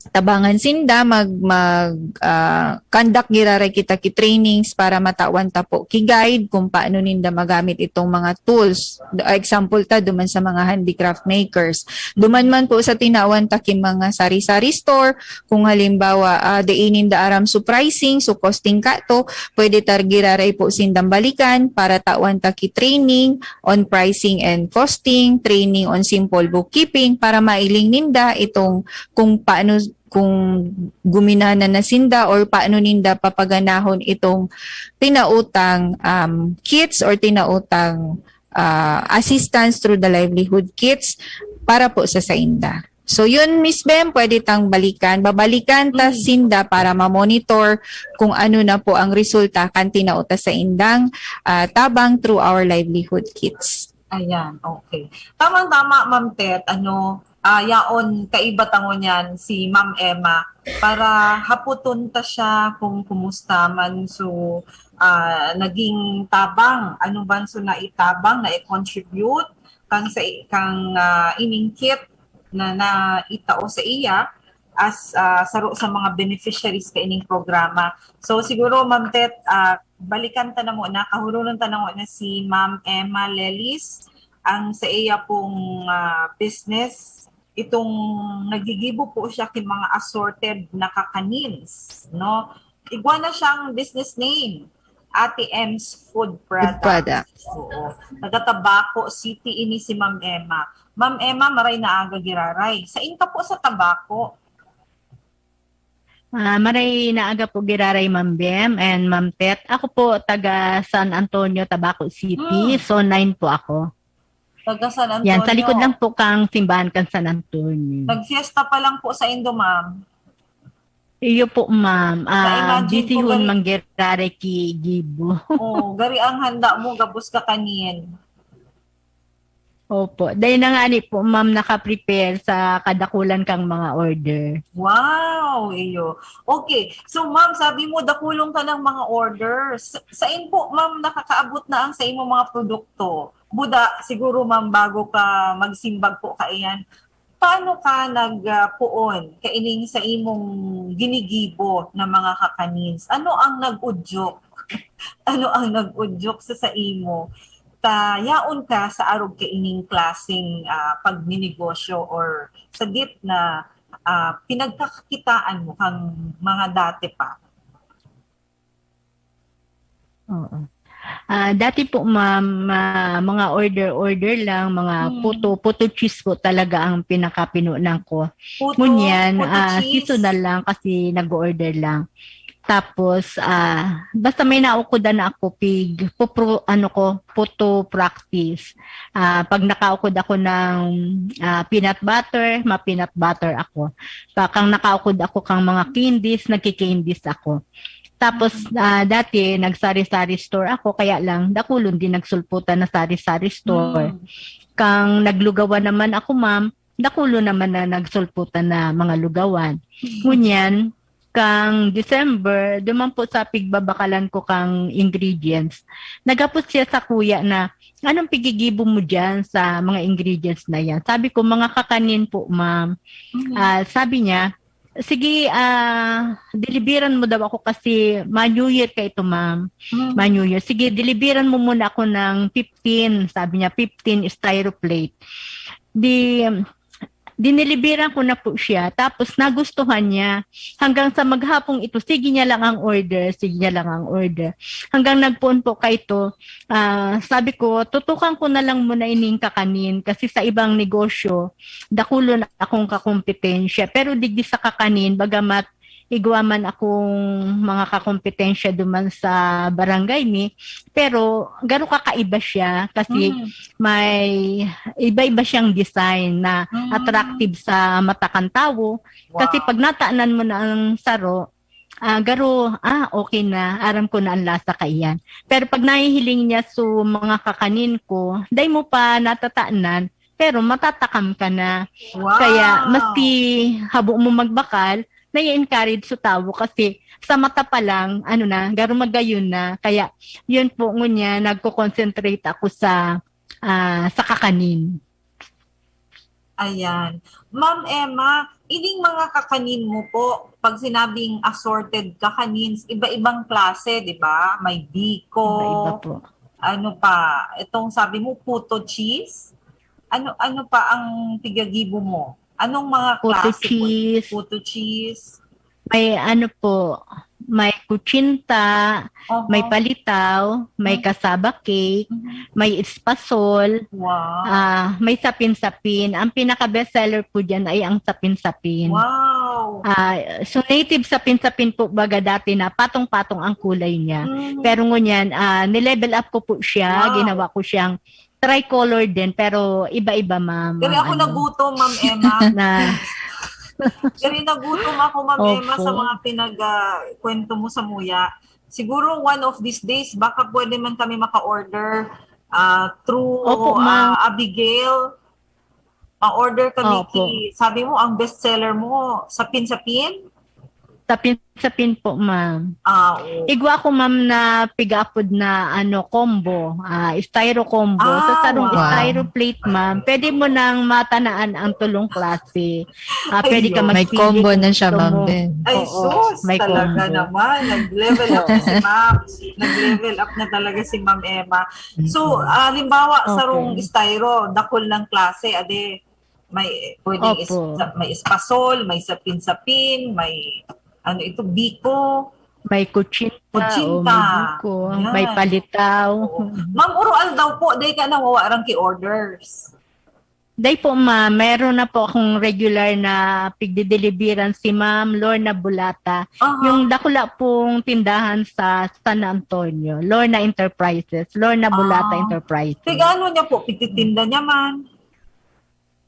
tabangan sinda, mag-, mag-, ah, conduct giraray kita ki trainings para matawan ta po ki guide kung paano ninda magamit itong mga tools. Ah, example ta, duman sa mga handicraft makers. Duman man po sa tinawan ta ki mga sari-sari store, kung halimbawa, ah, dai ninda aram so pricing, so costing kato, pwede ta giraray po sindang balikan para tawan ta ki training on pricing and costing, training on simple bookkeeping para mailing ninda itong kung paano, kung guminana na sinda or paano ninda papaganahon itong tinautang, um, kits or tinautang, ah, assistance through the livelihood kits para po sa sainda. So yun, Miss Bem, pwede tang balikan. Babalikan ta Mm. sinda para ma-monitor kung ano na po ang resulta kan tinao ta saindang, ah, tabang through our livelihood kits. Ayan, okay. Tamang-tama, Ma'am Tet, ano, ah, yaon, kaiba ta ngunyan si Ma'am Emma para hapoton ta siya kung kumusta man so, ah, naging tabang, ano man so naitabang, nai-contribute kan sa, kan, ah, ining kit na naitao sa iya as, ah, saro sa mga beneficiaries kaining programa. So, siguro, Ma'am Tet, ah, balikan ta na muna, kahulonon ta na muna si Ma'am Emma Lelis, ang sa iya pong, ah, business, itong naggigibo po siya ki mga assorted na kakanins, no? Igwa na siyang business name, Ate M's Food Products. Products. Oo. Taga Tabaco City ini si Ma'am Emma. Ma'am Emma, maray na aga giraray. Sain ka po sa Tabaco? Ah, maray na aga po giraray, Ma'am Bem and Ma'am Tet. Ako po, taga San Antonio, Tabaco City. Hmm. Zone nine po ako. Taga San Yan, sa likod Antonio. lang po kang simbahan kan San Antonio. Nagfiesta pa lang po saindo, ma'am. Iyo po, ma'am. Ah, Na-imagine ko, busy hon gari- manggiraray ki gibo. Oh, gari ang handa mo, gabos ka kanin. Opo. Dahil na nga ni po, ma'am, naka-prepare sa kadakulan kang mga order. Wow, iyo. Okay. So, ma'am, sabi mo, dakulon ka ng mga orders. Sa, sain po, ma'am, nakakaabot na ang sa imong mga produkto? Buda, siguro, ma'am, bago ka magsimbag po kaiyan, paano ka nag, ah, puon kaining sa imong ginigibo na mga kakanins? Ano ang nag-udyok? Ano ang nag-udyok sa, sa imo? Ta, yaon ka sa arog kaining klaseng, ah, pagninegosyo or sagit na, ah, pinagkakakitaan mo kang mga dati pa? Oo. Ah, dati po, ma'am, ah, mga order-order lang, mga Hmm. puto, puto cheese po talaga ang pinakapinunan ko. Puto, Ngunyan, puto ah, cheese. Seasonal lang kasi nag-order lang. Tapos, ah, basta may naukudan na ako, pig, pupro-, ano ko, puto practice. Ah, pag nakaukod ako ng, ah, peanut butter, ma-peanut butter ako. Pa-, kang nakaukod ako kang mga candies, nagki-candies ako. Tapos, Mm. ah, dati, nag-sari-sari store ako, kaya lang, dakulon din nagsulputan na sari-sari store. Mm. Kang naglugawan naman ako, ma'am, dakulon naman na nagsulputan na mga lugawan. Mm. Ngunyan, kang December, duman po sa pigbabakalan ko kang ingredients, naghapot siya sa kuya na, "Anong pigigibo mo diyan sa mga ingredients na yan?" Sabi ko, "Mga kakanin po, ma'am." Mm. Ah, sabi niya, Sige, ah, deliveran mo daw ako kasi ma-New Year ka ito, ma'am. Mm. Ma-New Year. Sige, deliveran mo muna ako ng fifteen, sabi niya, fifteen styroplate. Di, dineliveran ko na po siya. Tapos nagustuhan niya. Hanggang sa maghapong ito, sige niya lang ang order, sige niya lang ang order. Hanggang nagpoon po kay ito, ah, sabi ko, tutukan ko na lang muna ining kakanin kasi sa ibang negosyo, dakulon akong kakompetensya. Pero digdi sa kakanin, bagamat igwa man akong mga kakompetensya duman sa barangay mi, pero garo kakaiba siya kasi Mm. may iba-iba siyang design na Mm. attractive sa mata kan tawo. Kasi Wow. pag natanan mo na ang saro, ah, garo, ah, okay na, aram ko na ang lasa kaiyan. Pero pag nahihiling niya so mga kakanin ko, dai mo pa natatanan, pero matatakam ka na. Wow. Kaya maski habo mo magbakal, nai-encourage sa tawo kasi sa mata pa lang, ano na, garo magayon na. Kaya yun po, ngunya, nagko-concentrate ako sa, ah, sa kakanin. Ayan. Ma'am Emma, ining mga kakanin mo po, pag sinabing assorted kakanins, iba-ibang klase, di ba? May biko, Iba-iba po. Ano pa? Itong sabi mo, puto cheese? Ano ano pa ang pigagibo mo? Anong mga Puto klase po? Cheese, Puto cheese. May ano po, may kutsinta, Oho. May palitaw, may Hmm. cassava cake, Mhm. May espasol, Wow. ah, may sapin-sapin. Ang pinaka-best seller po diyan ay ang sapin-sapin. Wow. Ah, so native sapin-sapin po baga dati na patong-patong ang kulay niya. Mm. Pero ngunyan, ah, nilevel up ko po siya. Wow. Ginawa ko siyang tricolor din, pero iba-iba, ma'am. Dali ang ako ano, nagutom, Ma'am Emma. na Dali nagutom ako, Ma'am Opo. Emma, sa mga pinag-, ah, kwento mo sa muya. Siguro one of these days, baka pwede man kami maka-order ah, through Opo, ma'am. ah, Abigail. Ma-order kami Opo. ki, sabi mo, ang bestseller mo, sapin-sapin? Sapin-sapin po, ma'am. Ah, oo. Igwa ko, ma'am, na pigaapod na ano, combo, ah, styro combo. Sa Ah, sarong wow. Styro plate, ma'am, pwede mo nang matanaan ang tulong klase. Ah, pwede ka Ayun. May magpili combo kung na siya, gusto Ma'am mo. Ben. Ay, Oo, sus, may talaga combo. naman. Nag-level up na si Ma'am. Nag-level up na talaga si Ma'am Emma. So, Mm. ah, halimbawa, Okay. sarong styro, dakul ng klase, ade, may, pwedeng is-, Opo. may espasol, may sapin-sapin, may, ano ito, biko. May kutsinta, Kutsinta. o may biko, Yan. may palitaw. Oo. Ma'am, urual daw po, dahil ka nawawarang ki-orders. Day po, ma'am, meron na po akong regular na pigdideliveran, si Ma'am Lorna Bulata. Aha. Yung dakula pong tindahan sa San Antonio, Lorna Enterprises, Lorna Bulata Ah. Enterprises. Tigano niya po, pigtitinda niya man.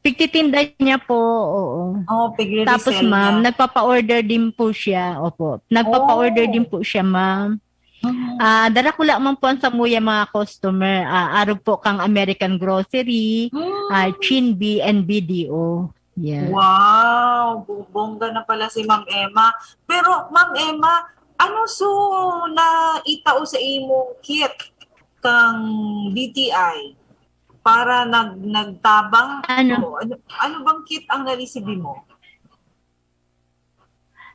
Pigtitinda niya po, oo. Oh, pigre-resell Tapos, ma'am, niya. Nagpapa-order din po siya. Opo. Nagpapa-order Oh. din po siya, ma'am. Mhm. Ah, darakula man po ang samuya mga customer. Ah, arog po kang American Grocery, Mm. ah, Chin B and B D O. Yeah. Wow! Bu-, bongga na pala si Ma'am Emma. Pero, Ma'am Emma, ano so naitao sa imong kit kang B T I para nag-, nagtabang? Ano? O, ano, ano bang kit ang na-receive mo?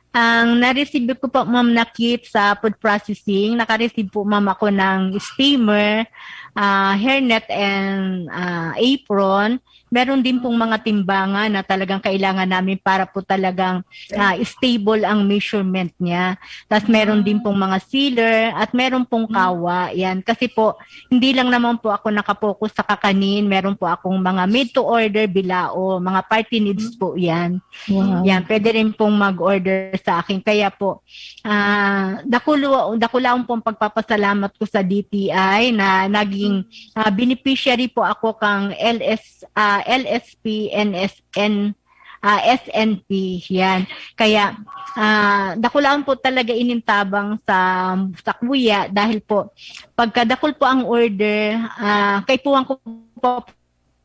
Ang na-receive ko po, ma'am, na kit sa food processing, naka-receive po, ma'am, ako ng steamer, ah, hairnet and, ah, apron. Meron din pong mga timbangan na talagang kailangan namin para po talagang, ah, stable ang measurement niya. Tas meron din pong mga sealer at meron pong kawa. Yan. Kasi po, hindi lang naman po ako nakapokus sa kakanin. Meron po akong mga made to order bilao, mga party needs po yan. Wow. Yan, pwede rin pong mag-order sa akin. Kaya po, ah, dakulo, dakulaon pong pagpapasalamat ko sa D T I na naging, ah, beneficiary po ako kang L S, ah, L S P N S N, ah, S N P. Yan. Kaya, ah, dakulaon po talaga inintabang sa, sa kuya dahil po, pagkadakul po ang order, ah, kaipuhan ko po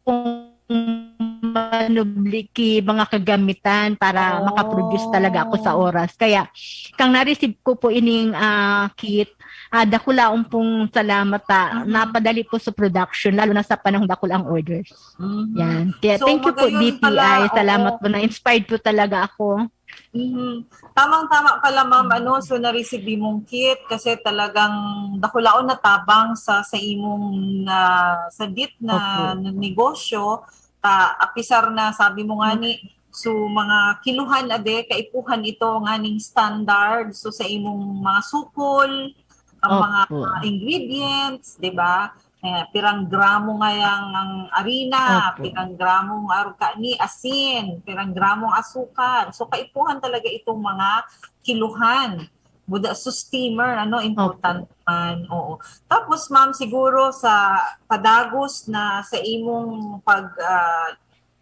kung manubli ki mga kagamitan para Oh. makaproduce talaga ako sa oras. Kaya, kang na-receive ko po ining, ah, kit, ah, dakulaon pong salamat, ah, Mhm. napadali po sa production, lalo na sa panahong dakul ang orders. Mhm. Yan. Kaya So, thank you po, magayon D T I. pala, Salamat oo. po. Na-inspired po talaga ako. Mhm. Tamang-tama pala, ma'am, ano, so na-receive mong kit kasi talagang dakulaon na tabang sa, sa imong, ah, sadit na Opo. negosyo, ta, apisar na sabi mo nga ni, so mga kiluhan ade, kaipuhan ito nga ning standard, so sa imong mga sukol, ang mga Opo. ingredients, di ba? Eh, pirang gramo nga yang ang arina, Opo. pirang gramo nga arog ka ni asin, pirang gramo ang asukar. So, kaipuhan talaga itong mga kiluhan. Buda, so steamer, ano, important man. Oo. Tapos, ma'am, siguro sa padagos na sa imong pag, ah,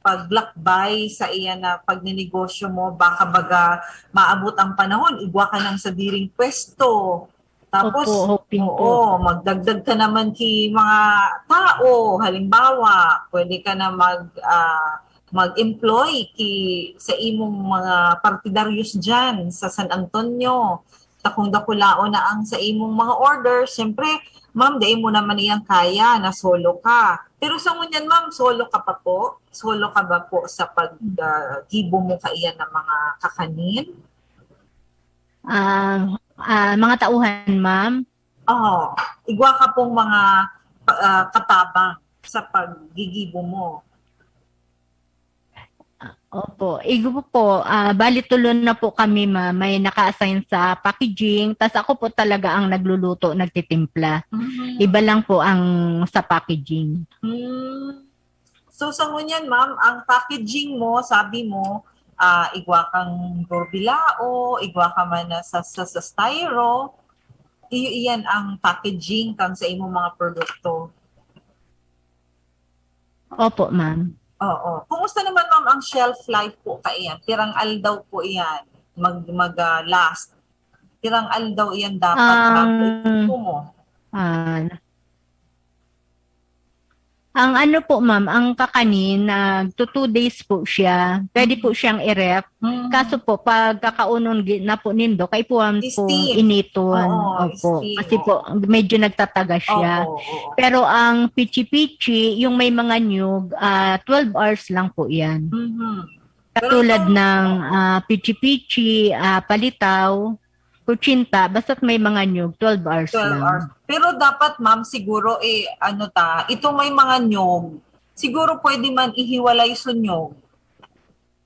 paglakbay sa iyan na pagninegosyo mo, baka baga maabot ang panahon, igwa ka ng sadiring pwesto. Tapos, Opo, hoping po. Oo, magdagdag ka naman ki mga tao. Halimbawa, pwede ka na mag, ah, mag-employ ki, sa imong mga partidaryos dyan sa San Antonio. Takong dakulaon na ang sa imong mga order. Siyempre, ma'am, dai mo naman iyang kaya na solo ka. Pero sa ngunyan, ma'am, solo ka pa po? Solo ka ba po sa pag, ah, gibo mo kaiyan ng mga kakanin? Ah, ah, mga tauhan, ma'am? Oo. Igwa ka pong mga, ah, katabang sa paggigibo mo. Opo. Igo po, ah, bali tulo na po kami, ma'am. May naka-assign sa packaging, tas ako po talaga ang nagluluto, nagtitimpla. Mhm. Iba lang po ang sa packaging. Hmm. So, sa ngunyan, ma'am, ang packaging mo, sabi mo, ah, igwa kang durbilao, igwa ka man na sa, sa, sa styro, iyo iyan ang packaging kan sa imong mga produkto. Opo, ma'am. Oo. Kumusta naman, ma'am, ang shelf life po kaiyan? Pirang aldaw po iyan mag, mag, ah, last? Pirang aldaw iyan dapat Ang bago ibo mo? Ah, ang ano po, ma'am, ang kakanin, nagto two days po siya. Pwede po siyang i-ref. Mm. Kaso po, pag kakaunon gi-, na po nindo, kaipuhan po Steam. initon. Oo, Opo. steam, Kasi po, medyo nagtataga siya. Oo, oo. Pero ang pichi-pichi, yung may mga niyog, ah, twelve hours lang po yan. Mhm. Pero Katulad itong- ng oo. ah, pichi-pichi, ah, palitaw, kutsinta, basta't may mga niyog, twelve hours Twelve lang. hours. Pero dapat, ma'am, siguro, eh, ano ta, itong may mga niyog, siguro pwede man ihiwalay sa niyog.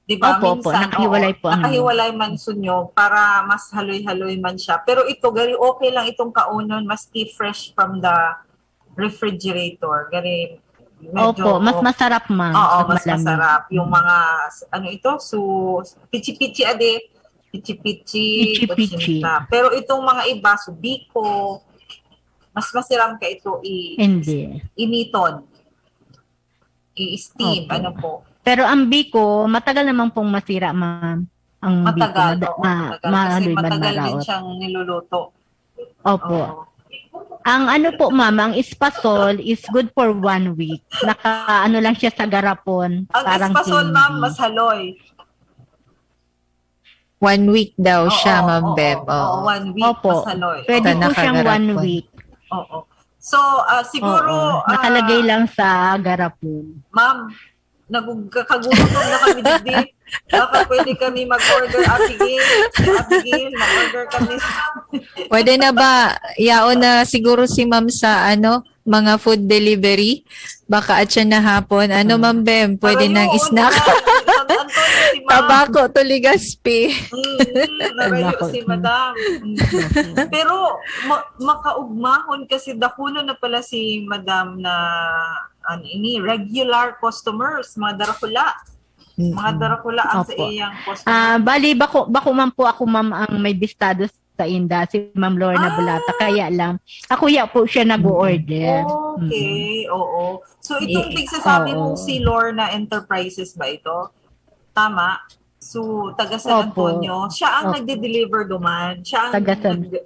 Di ba? Opo, opo. Minsan, Nakahiwalay oo, po ang nakahiwalay man sa niyog para mas haloy-haloy man siya. Pero ito, gari okay lang itong kaunon, maski fresh from the refrigerator. Gari, medyo Opo, mas masarap, ma'am. Oo, Pag mas malamig. masarap. Yung Mm. mga, ano ito? So, pichi-pichi, ade. Pichi-pichi, Pichi-pichi. kutsinta. Pero itong mga iba, so, biko, mas masiram ka ito i- Hindi. initon. I-steam, Opo. ano po. Pero ang biko, matagal naman pong masira, ma'am. Ang biko, Matagal, mada- oo, ma- matagal. Kasi mahaloy man matagal din maraot. Siyang niluluto. Opo. Oo. Ang ano po, ma'am, ang espasol is good for one week. Naka, ano lang siya sa garapon. Ang parang espasol, candy. Ma'am, mas haloy. One week daw siya, Oo, Ma'am oo, Beb. oo, Oo. one week, Opo. Mas haloy. Pwede Sa po siyang nakagarapon. One week. Oo. So, ah, siguro, Oo. ah, Nakalagay lang sa garapon. Ma'am, nagkakagutom na kami, digdi. Baka pwede kami mag-order, Abigail. Abigail, mag-order kami. Pwede na ba? Yaon na siguro si Ma'am sa ano, mga food delivery. Baka at siya na hapon. Ano, Hmm. Ma'am Bem? Pwede Para nang yun, snack. San Antonio si Ma'am. Tabako to Legazpi. Mm, narayo Tabako si to. Madam. Mm. Pero ma- makaugmahon kasi dakulo na pala si Madam na ano ini, regular customers, mga darakula. Mga Mm-mm. darakula ang sa Opo. iyang customer. Ah, bali, bako, bako man po ako, ma'am, ang may bistado sa inda, si Ma'am Lorna Ah! Bulata. Kaya lang, ako ya po siya nag-o-order. Okay, oo. So, itong Eh, pigsasabi oo. mong si Lorna Enterprises ba ito? Tama? So, taga San Opo. Antonio. Siya ang Opo. nagde-deliver duman. Siya ang Taga San- nag-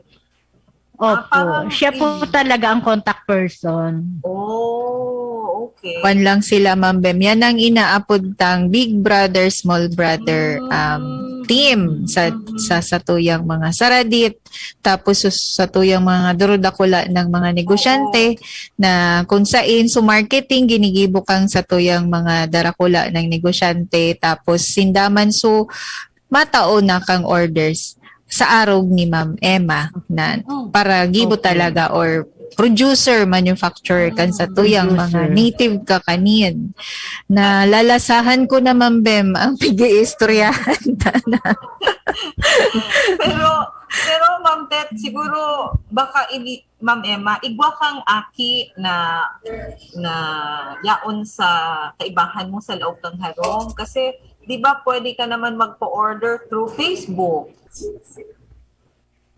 Opo. Ah, parang Siya po in- talaga ang contact person. Oh, okay. Kwan lang sila, Ma'am Bem. Yan ang inaapod tang Big Brother, Small Brother um, Mm. team sa, Mm. sa satuyang mga saradit, tapos sa satuyang mga durudakula ng mga negosyante na kung sain, so marketing, ginigibo kang satuyang mga darakula ng negosyante, tapos sindaman, so matao na kang orders sa arog ni Ma'am Emma na para gibo talaga or producer, manufacturer kan satuyang mga native kakanin. Na lalasahan ko na, Ma'am Bem, ang pag-iistoryahan ta na. Pero, pero Ma'am Tet, siguro baka ini, Ma'am Emma, igwa kang aki na na yaon sa kaibahan mo sa laog kang harong? Kasi, di ba, pwede ka naman magpa-order through Facebook?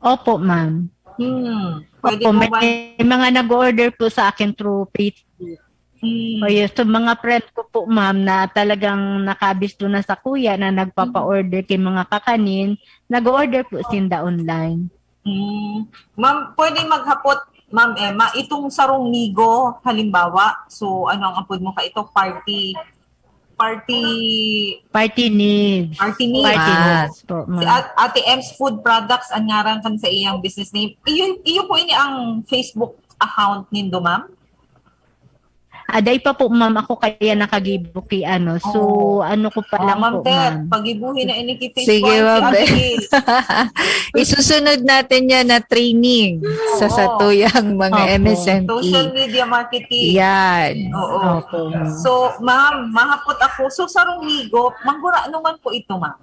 Opo, ma'am. Hmm. Pwede Opo, mo may, man... may mga nag-order po sa akin through Facebook. Hmm. O yun, so mga friend ko po, ma'am, na talagang nakabisto na sa kuya na nagpapa-order kay mga kakanin, nag-order po sinda online. Hmm. Ma'am, pwede maghapot, Ma'am Emma, itong sarong nigo, halimbawa, so ano ang apod mo ka ito? Party, party, Party needs. party needs. Party Ah. needs po, Si ma'am. At- Ate M's Food Products ang ngaran kan sa iyang business name. Iyo, iyo po ini ang Facebook account nindo, ma'am? Aday pa po, ma'am, ako kaya nakagibo kay ano. So, Oo. ano ko pa Ah, lang Ma'am po, Tet, ma'am. pagibuhin na ini kay Sige, Facebook Ma'am si Tet. Ate Gil. Isusunod natin yan na training sa Oo. satuyang mga Opo. M S M E. Social media marketing. Yan. Oo. Opo, ma'am. So, ma'am, mahapot ako. So, sarong nigo, manggurano man po ito, ma'am.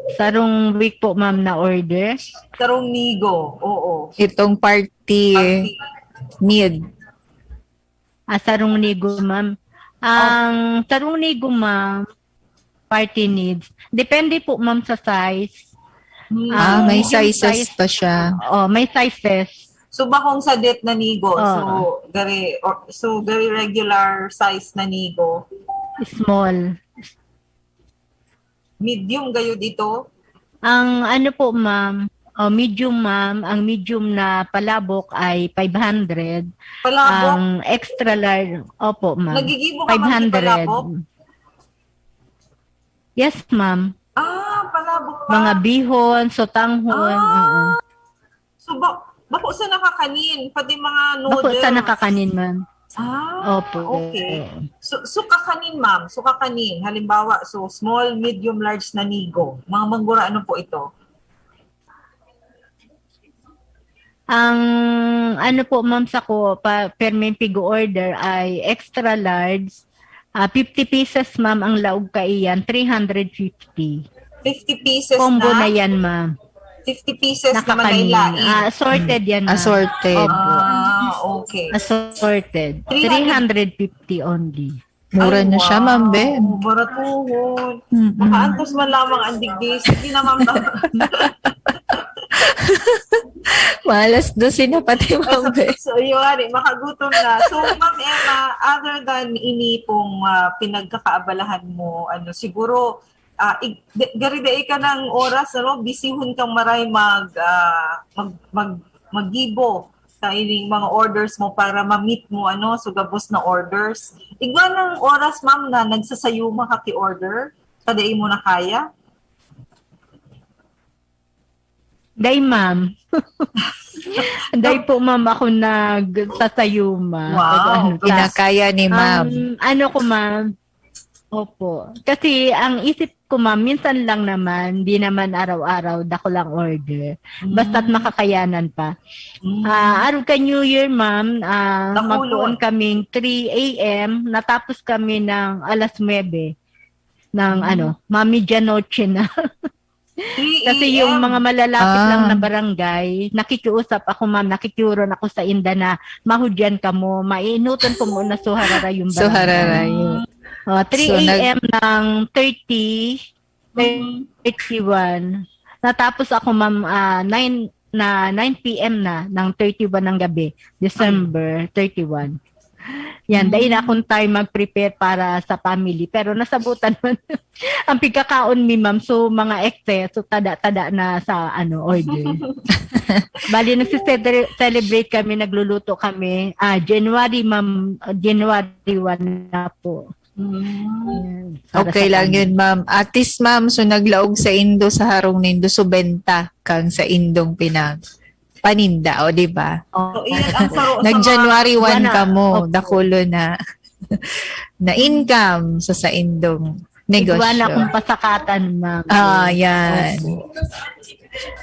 Sarong week po, ma'am, na order. Sarong nigo, oo. Itong party Party. need. Ah, sarong nigo, ma'am. Ang sarong nigo, ma'am, party needs. Depende po, ma'am, sa size. Hmm. Ah, may medium sizes size. pa siya. Oh, may sizes. So, bakong sadet na nigo. Oo. So, gari, or, so, gari regular size na nigo. Small. Medium gayo dito. Ang ano po, ma'am, oh, medium, ma'am, ang medium na palabok ay five hundred. Palabok. Ang extra large, opo, ma'am. Nagigibo ka, ma'am, di 500. palabok? Yes, ma'am. Ah, palabok pa. Mga bihon, sotanghon. Ah. Oo. So, ba, bako sa nakakanin, pati mga Bako noodles. Sa nakakanin, ma'am. Ah, Opo. Okay. So, so kakanin, ma'am. So kakanin. Halimbawa, so small, medium, large na nigo. Mga manggura, ano po ito? Ang ano po, ma'am, sa ko, pa, perming pig-order ay extra large. Ah, fifty pieces, ma'am, ang laog kaiyan, three hundred fifty. fifty pieces Combo na? na yan, ma'am. fifty pieces na Nakakanin. manaylain? Ah, assorted yan, ma'am. Assorted. Opo. Ah, okay. Assorted. Three hundred. Three hundred fifty only. Mura na siya, Ma'am Beb. Baratuhon. Mm-mm. Makaantos man lamang ang digdi. Sige na, Ma'am Beb. Malas dosi na pati, Ma'am Beb. So, yun, eh, makagutom na. So, Ma'am Emma, other than ini pong ah, pinagkakaabalahan mo, ano, siguro, ah, ig- de- gari dai ka ng oras, ano, bisihon kang maray mag, ah, mag, mag, maggibo sa ining mga orders mo para ma-meet mo, ano, so gabos na orders. Igwa ng oras, ma'am, na nagsasayuma ka ki order? Kada imo na kaya? Day, ma'am. Day po, ma'am, ako nagsasayuma. Wow, Pag ano, grabe. Kinakaya ni Ma'am. Um, ano ko, ma'am? Opo. Kasi ang isip ko, ma'am, minsan lang naman, di naman araw-araw, dako lang order. Basta't Mm. makakayanan pa. Mm. Ah, arog ka New Year, ma'am, ah, Nakulon. magkuon kaming three a.m., natapos kami ng alas nuebe ng Mm. ano, ma-medianoche na. Three Kasi yung a.m. mga malalapit Ah. lang na barangay, nakikiusap ako, ma'am, nakikiuron ako sa inda na mahudyan kamo, mainuton ko muna so harara yung barangay. So, hararayo. Oh, three a.m. ng thirty, Mhm. thirty-one. Natapos ako, ma'am, ah, nine na nine p.m. na ng thirty-one ng gabi, December thirty-one. Yan, Mm. dahil na akong time mag-prepare para sa family. Pero nasabutan man ang pagkakaon mi, ma'am. So, mga excess, so tada-tada na sa ano order. Bali, nagse-celebrate kami, nagluluto kami. Ah, January, ma'am, January one na po. Mm. Yan, para Okay sa lang family. Yun, ma'am. At least, ma'am, so naglaog sa indo sa harong nindo, so benta kang sa indong pinag paninda, o di ba? So, iyan ang saro sa Nag-January mga- one Wala. ka mo, Opo. dakulo na. na income sa saindong negosyo. Igwa na akong pasakatan, ma'am. Ah, yan. Opo.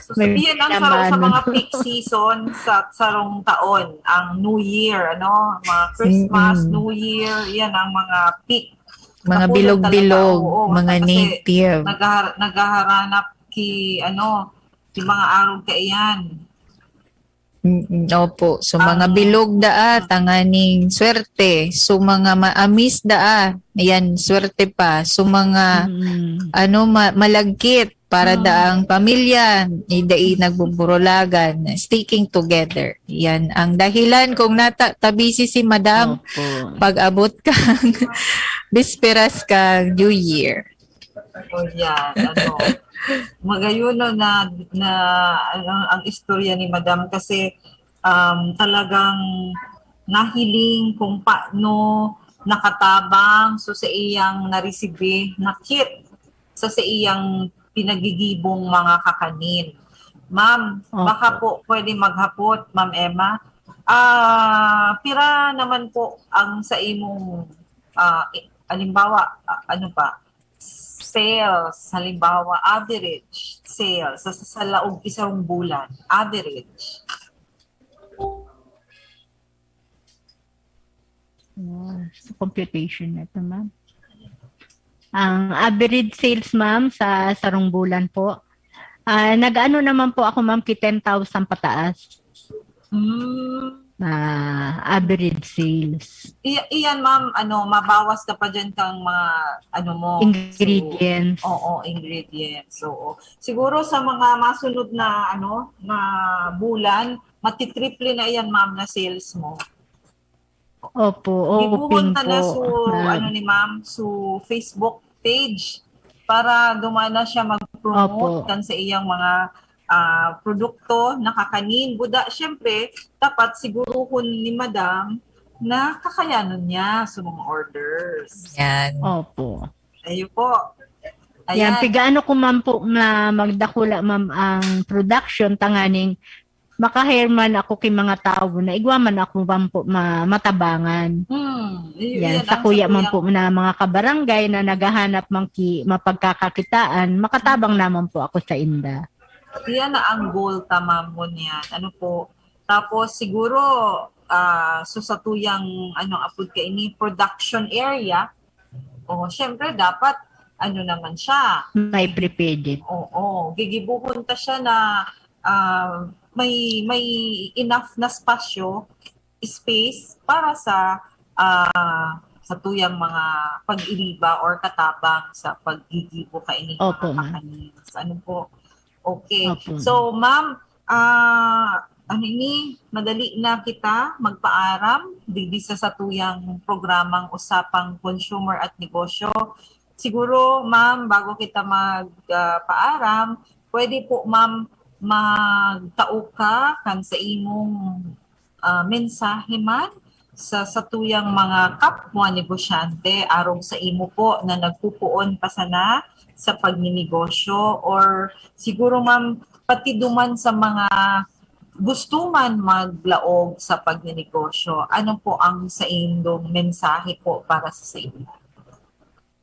So, sabihin ang sarong sa mga peak season sa sarong taon, ang New Year, ano, mga Christmas, Mm-mm. New Year, yan ang mga peak. Mga Napunan bilog-bilog, talaga, oo, mga kasi native. Naghahar- naghaharanap ki, ano, ki mga arog kaiyan. Mm, opo. So, mga Ang- bilog daa, tanganing swerte. So, mga maamis daa, yan, swerte pa. So, mga, Mm. ano, ma- malagkit para Mm. daang pamilya, eh, dai nagbuburulagan, sticking together. Yan ang dahilan kung nata tabisi si Madam Opo. pag-abot kang bisperas kang New Year. O yan, ano. Magayon no, na, na ano, ang istorya ni Madam kasi um, talagang nahiling kung paano nakatabang so sa iyang naresibi na kit sa sa iyang pinagigibong mga kakanin. Ma'am, Opo. Baka po pwede maghapot, Ma'am Emma. Ah, pira naman po ang sa imong ah, i- halimbawa, ah, ano pa? Sales, halimbawa, average sales sa, sa, sa laog isang bulan, average. Oh, sa computation na ito, ma'am. Ang average sales, ma'am, sa sarong bulan po, ah, nag-ano naman po ako, ma'am, ki ten thousand pataas. Mm. Ah, average sales. I- iyan, ma'am, ano, mabawas ka pa dyan kang mga, ano mo. Ingredients. So, oo, ingredients. Oo. Siguro sa mga masunod na, ano, na bulan, matitriple na iyan, ma'am, na sales mo. Opo, Gibuhon hoping ta na po. so, na- ano ni ma'am, so Facebook page para dumana siya mag-promote Opo. kan sa iyang mga ah, produkto na kakanin. Buda, syempre, dapat siguruhon ni madam na kakayanon niya sa mga orders. Yan. Opo. Ayun po. Yan, Ayan. Pigaano ko man po na magdakula, ma'am, ang production, tanganing maka-hire man ako ki mga tawo na igwa man ako man po ma- matabangan. Hmm, y- Yan, yan sa ang kuya sa man kuya. Po na mga kabarangay na naghahanap man ki mapagkakakitaan, makatabang naman po ako sa inda. Yan na ang goal ta, ma'am, ngunyan. Ano po? Tapos siguro, ah, so sa tuyang, ano, apod ka ini, production area, o syempre dapat, ano naman siya, May prepared it. Oo, gigibuhon ta siya na ah, may may enough na espasyo, space para sa ah, sa tuyang mga pag-iriba or katabang sa paggigibo kaini Opo, mga ma'am. kakanis. Ano po? Okay. Opo. So, ma'am, ah, ano ini, madali na kita magpaaram digdi sa satuyang programang Usapang Consumer at Negosyo. Siguro, ma'am, bago kita magpaaram, pwede po, ma'am, magtao ka kan sa imong ah, mensahe man sa satuyang mga kapwa negosyante arog sa imo po na nagpupuon pa sana sa pagninegosyo, or siguro, ma'am, pati duman sa mga gusto man maglaog sa pagninegosyo. Ano po ang sa indong mensahe po para sa, sa inyo?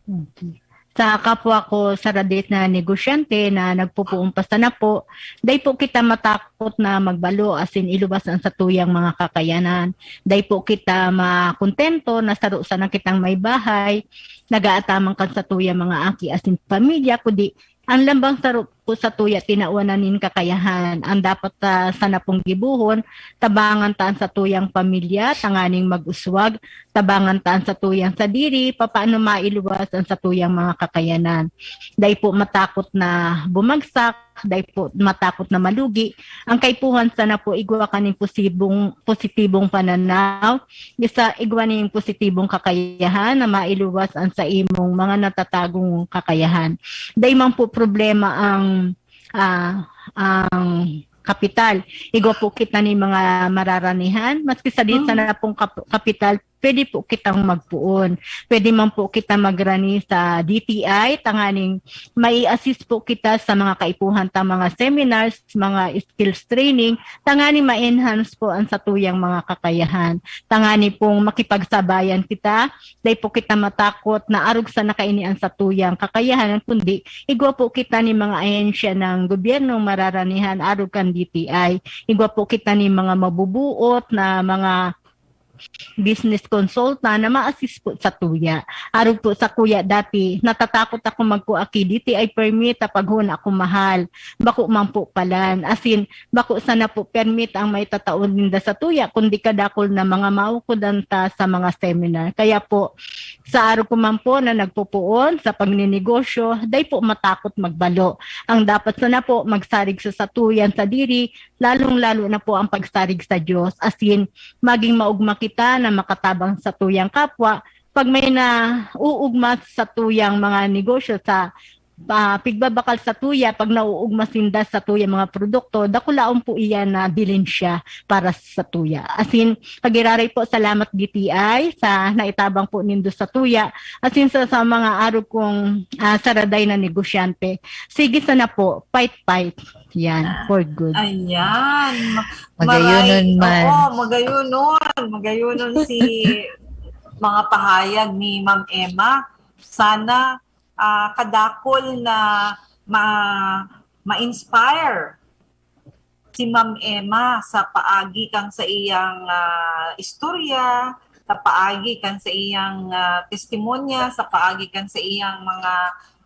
Okay. Sa kapwa ko saradit na negosyante na nagpupuon pa sana po, dai po kita matakot na magbalo asin iluwas ang satuyang mga kakayanan. Dai po kita makontento na saro sana kitang may bahay, nagaataman kan satuyang mga aki asin pamilya, kundi ang lambang saro po satuya tinawan na nin kakayahan. Ang dapat ah, sana pong gibuhon, tabangan ta ang satuyang pamilya tanganing mag-uswag, tabangan ta ang satuyang sadiri, papaano mailuwas ang satuyang mga kakayanan. Dai po matakot na bumagsak, dai po matakot na malugi. Ang kaipuhan sana po igwa kaning posibong, positibong pananaw, isa igwa ning positibong kakayahan na mailuwas ang sa imong mga natatagong kakayahan. Dai man po problema ang ah, ang kapital. Igwa po kita ni mga mararanihan, maski sa di Mm. sana pong kap- kapital, pwede po kitang magpoon. Pwede man po kita magrani sa D T I, tanganing mai-assist po kita sa mga kaipuhan ta mga seminars, mga skills training, tanganing ma-enhance po ang satuyang mga kakayahan. Tangani pong makipagsabayan kita, dai po kita matakot na arog sana kaini ang satuyang kakayahan, kundi igwa po kita ni mga ahensya ng gobyernong mararanihan arog kan D T I. Igwa po kita ni mga mabubuot na mga business consultant na ma-assist po sa tuya. Arog po sa kuya dati, natatakot ako magkuha ki D T I permit ta paghona ako mahal. Bako man po palan. As in, bako sana po permit ang may tataon ninda sa tuya, kundi kadakol na mga maukudan ta sa mga seminar. Kaya po, sa arog ko man po na nagpupuon sa pagninegosyo, dai po matakot magbalo. Ang dapat sana po, magsarig sa satuyan sa diri, lalong-lalo na po ang pagsarig sa Diyos. As in, maging maugma kita na makatabang sa tuyang kapwa. Pag may nauugma sa tuyang mga negosyo sa ah, pigbabakal sa tuya, pag nauugma sinda sa tuya mga produkto, dakulaon po iyan na bilin siya para sa tuya. As in, pagiraray po, salamat D T I sa naitabang po nindo sa tuya. As in, sa, sa mga arog kong ah, saraday na negosyante, sige sana po, fight, fight. Yan, for good. Ayan. Ma- Magayunon maray- man. Oo, magayunon. Magayunon si mga pahayag ni Ma'am Emma. Sana ah, kadakol na ma- ma-inspire si Ma'am Emma sa paagi kan sa iyang ah, istorya, sa paagi kan sa iyang ah, testimonya, sa paagi kan sa iyang mga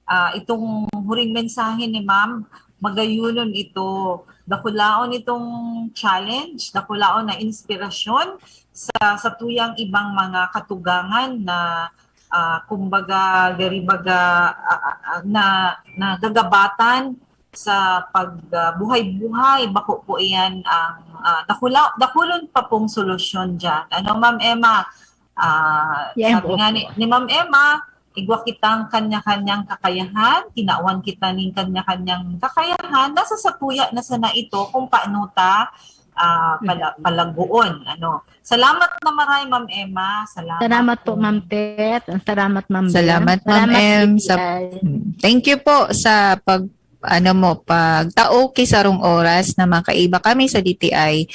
ah, itong huring mensahe ni Ma'am, magayunon ito. Dakulaon itong challenge, dakulaon na inspirasyon sa sa tuyang ibang mga katugangan na ah, kumbaga gari baga ah, ah, ah, na nagagabatan sa pagbuhay-buhay. Bako po iyan ang ah, dakula, dakulon pa pong solusyon diyan. Ano, Ma'am Emma? Ah, Yeah, sabi nga ni, ni Ma'am Emma, igwa kitang kanya-kanyang kakayahan, tinawan kita ning kanya-kanyang kakayahan, nasa satuya na sana ito kung paano ta ah, pala, palagoon. Ano. Salamat na maray, Ma'am Emma. Salamat, Salamat po, Ma'am Tet. Salamat, Ma'am Bem. Salamat, Ma'am Em, sa- D T I. Thank you po sa pag ano mo, pagtao ki sarong oras na makaiba kami sa D T I.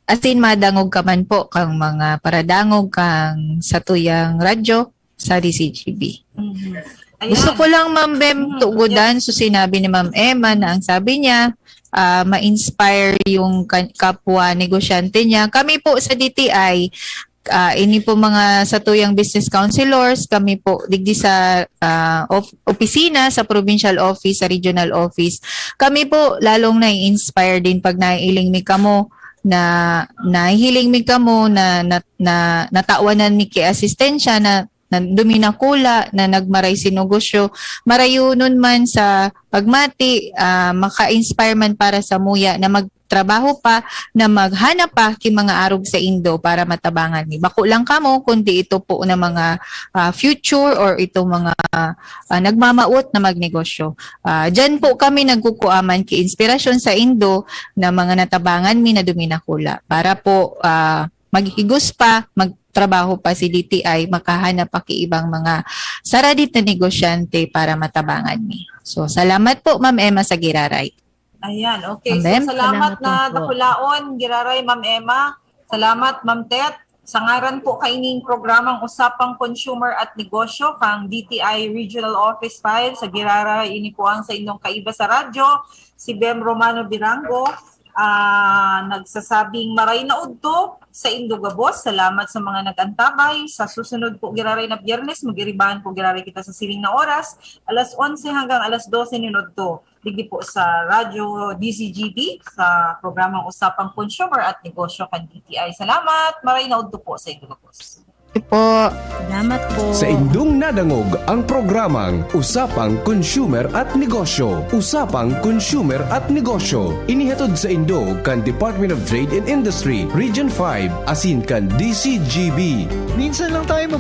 Asin madangog ka man po kang mga paradangog kang satuyang radyo sa D C G B. Mhm. Ayan. Gusto ko lang, Ma'am Bem, Mhm. tugudan so sinabi ni Ma'am Emma na ang sabi niya, ah, ma-inspire yung ka- kapwa negosyante niya. Kami po sa D T I, ah, ini po mga satuyang business counselors, kami po digdi sa ah, of- opisina, sa provincial office, sa regional office, kami po lalong nai-inspire din pag naiiling mi kamo na nahihiling mi kamo na, na, na natawanan mi ki asistensya na na duminakula, na nagmaray si negosyo, marayonon man sa pagmati, ah, maka-inspire man para sa muya na magtrabaho pa, na maghanap pa ki mga arog sa indo para matabangan mi. Bako lang kamo, kundi ito po na mga ah, future or itong mga ah, nagmamawot na magnegosyo. Ah, diyan po kami nagkukuaman ki inspirasyon sa indo na mga natabangan mi na duminakula para po ah, maghigos pa, magtrabaho pa si D T I, makahanap pa ki ibang mga saradit na negosyante para matabangan mi. So, salamat po, Ma'am Emma, sa giraray. Ayan, okay. Ma'am Bem, So, salamat salamat na din po. dakulaon, giraray, Ma'am Emma. Salamat, Ma'am Tet. Sa ngaran po kaining programang Usapang Consumer at Negosyo kang D T I Regional Office five, sa giraray ini po ang sa inyong kaiba sa radyo, si Bem Romano Birango. Ah, nagsasabing maray na udto sa indo gabos. Salamat sa mga nag-antabay. Sa susunod po giraray na Biyernes, mag-iribahan po giraray kita sa siring na oras, alas onse hanggang alas dose nin udto. Digdi po sa Radyo D Z G B, sa programang Usapang Consumer at Negosyo kan D T I. Salamat. Maray na udto po sa indo gabos. Ito po. Salamat po. Sa indong nadangog ang programang Usapang Consumer at Negosyo. Usapang Consumer at Negosyo. Inihatod sa indo kan Department of Trade and Industry, Region five, asin kan D C G B. Minsan lang tayo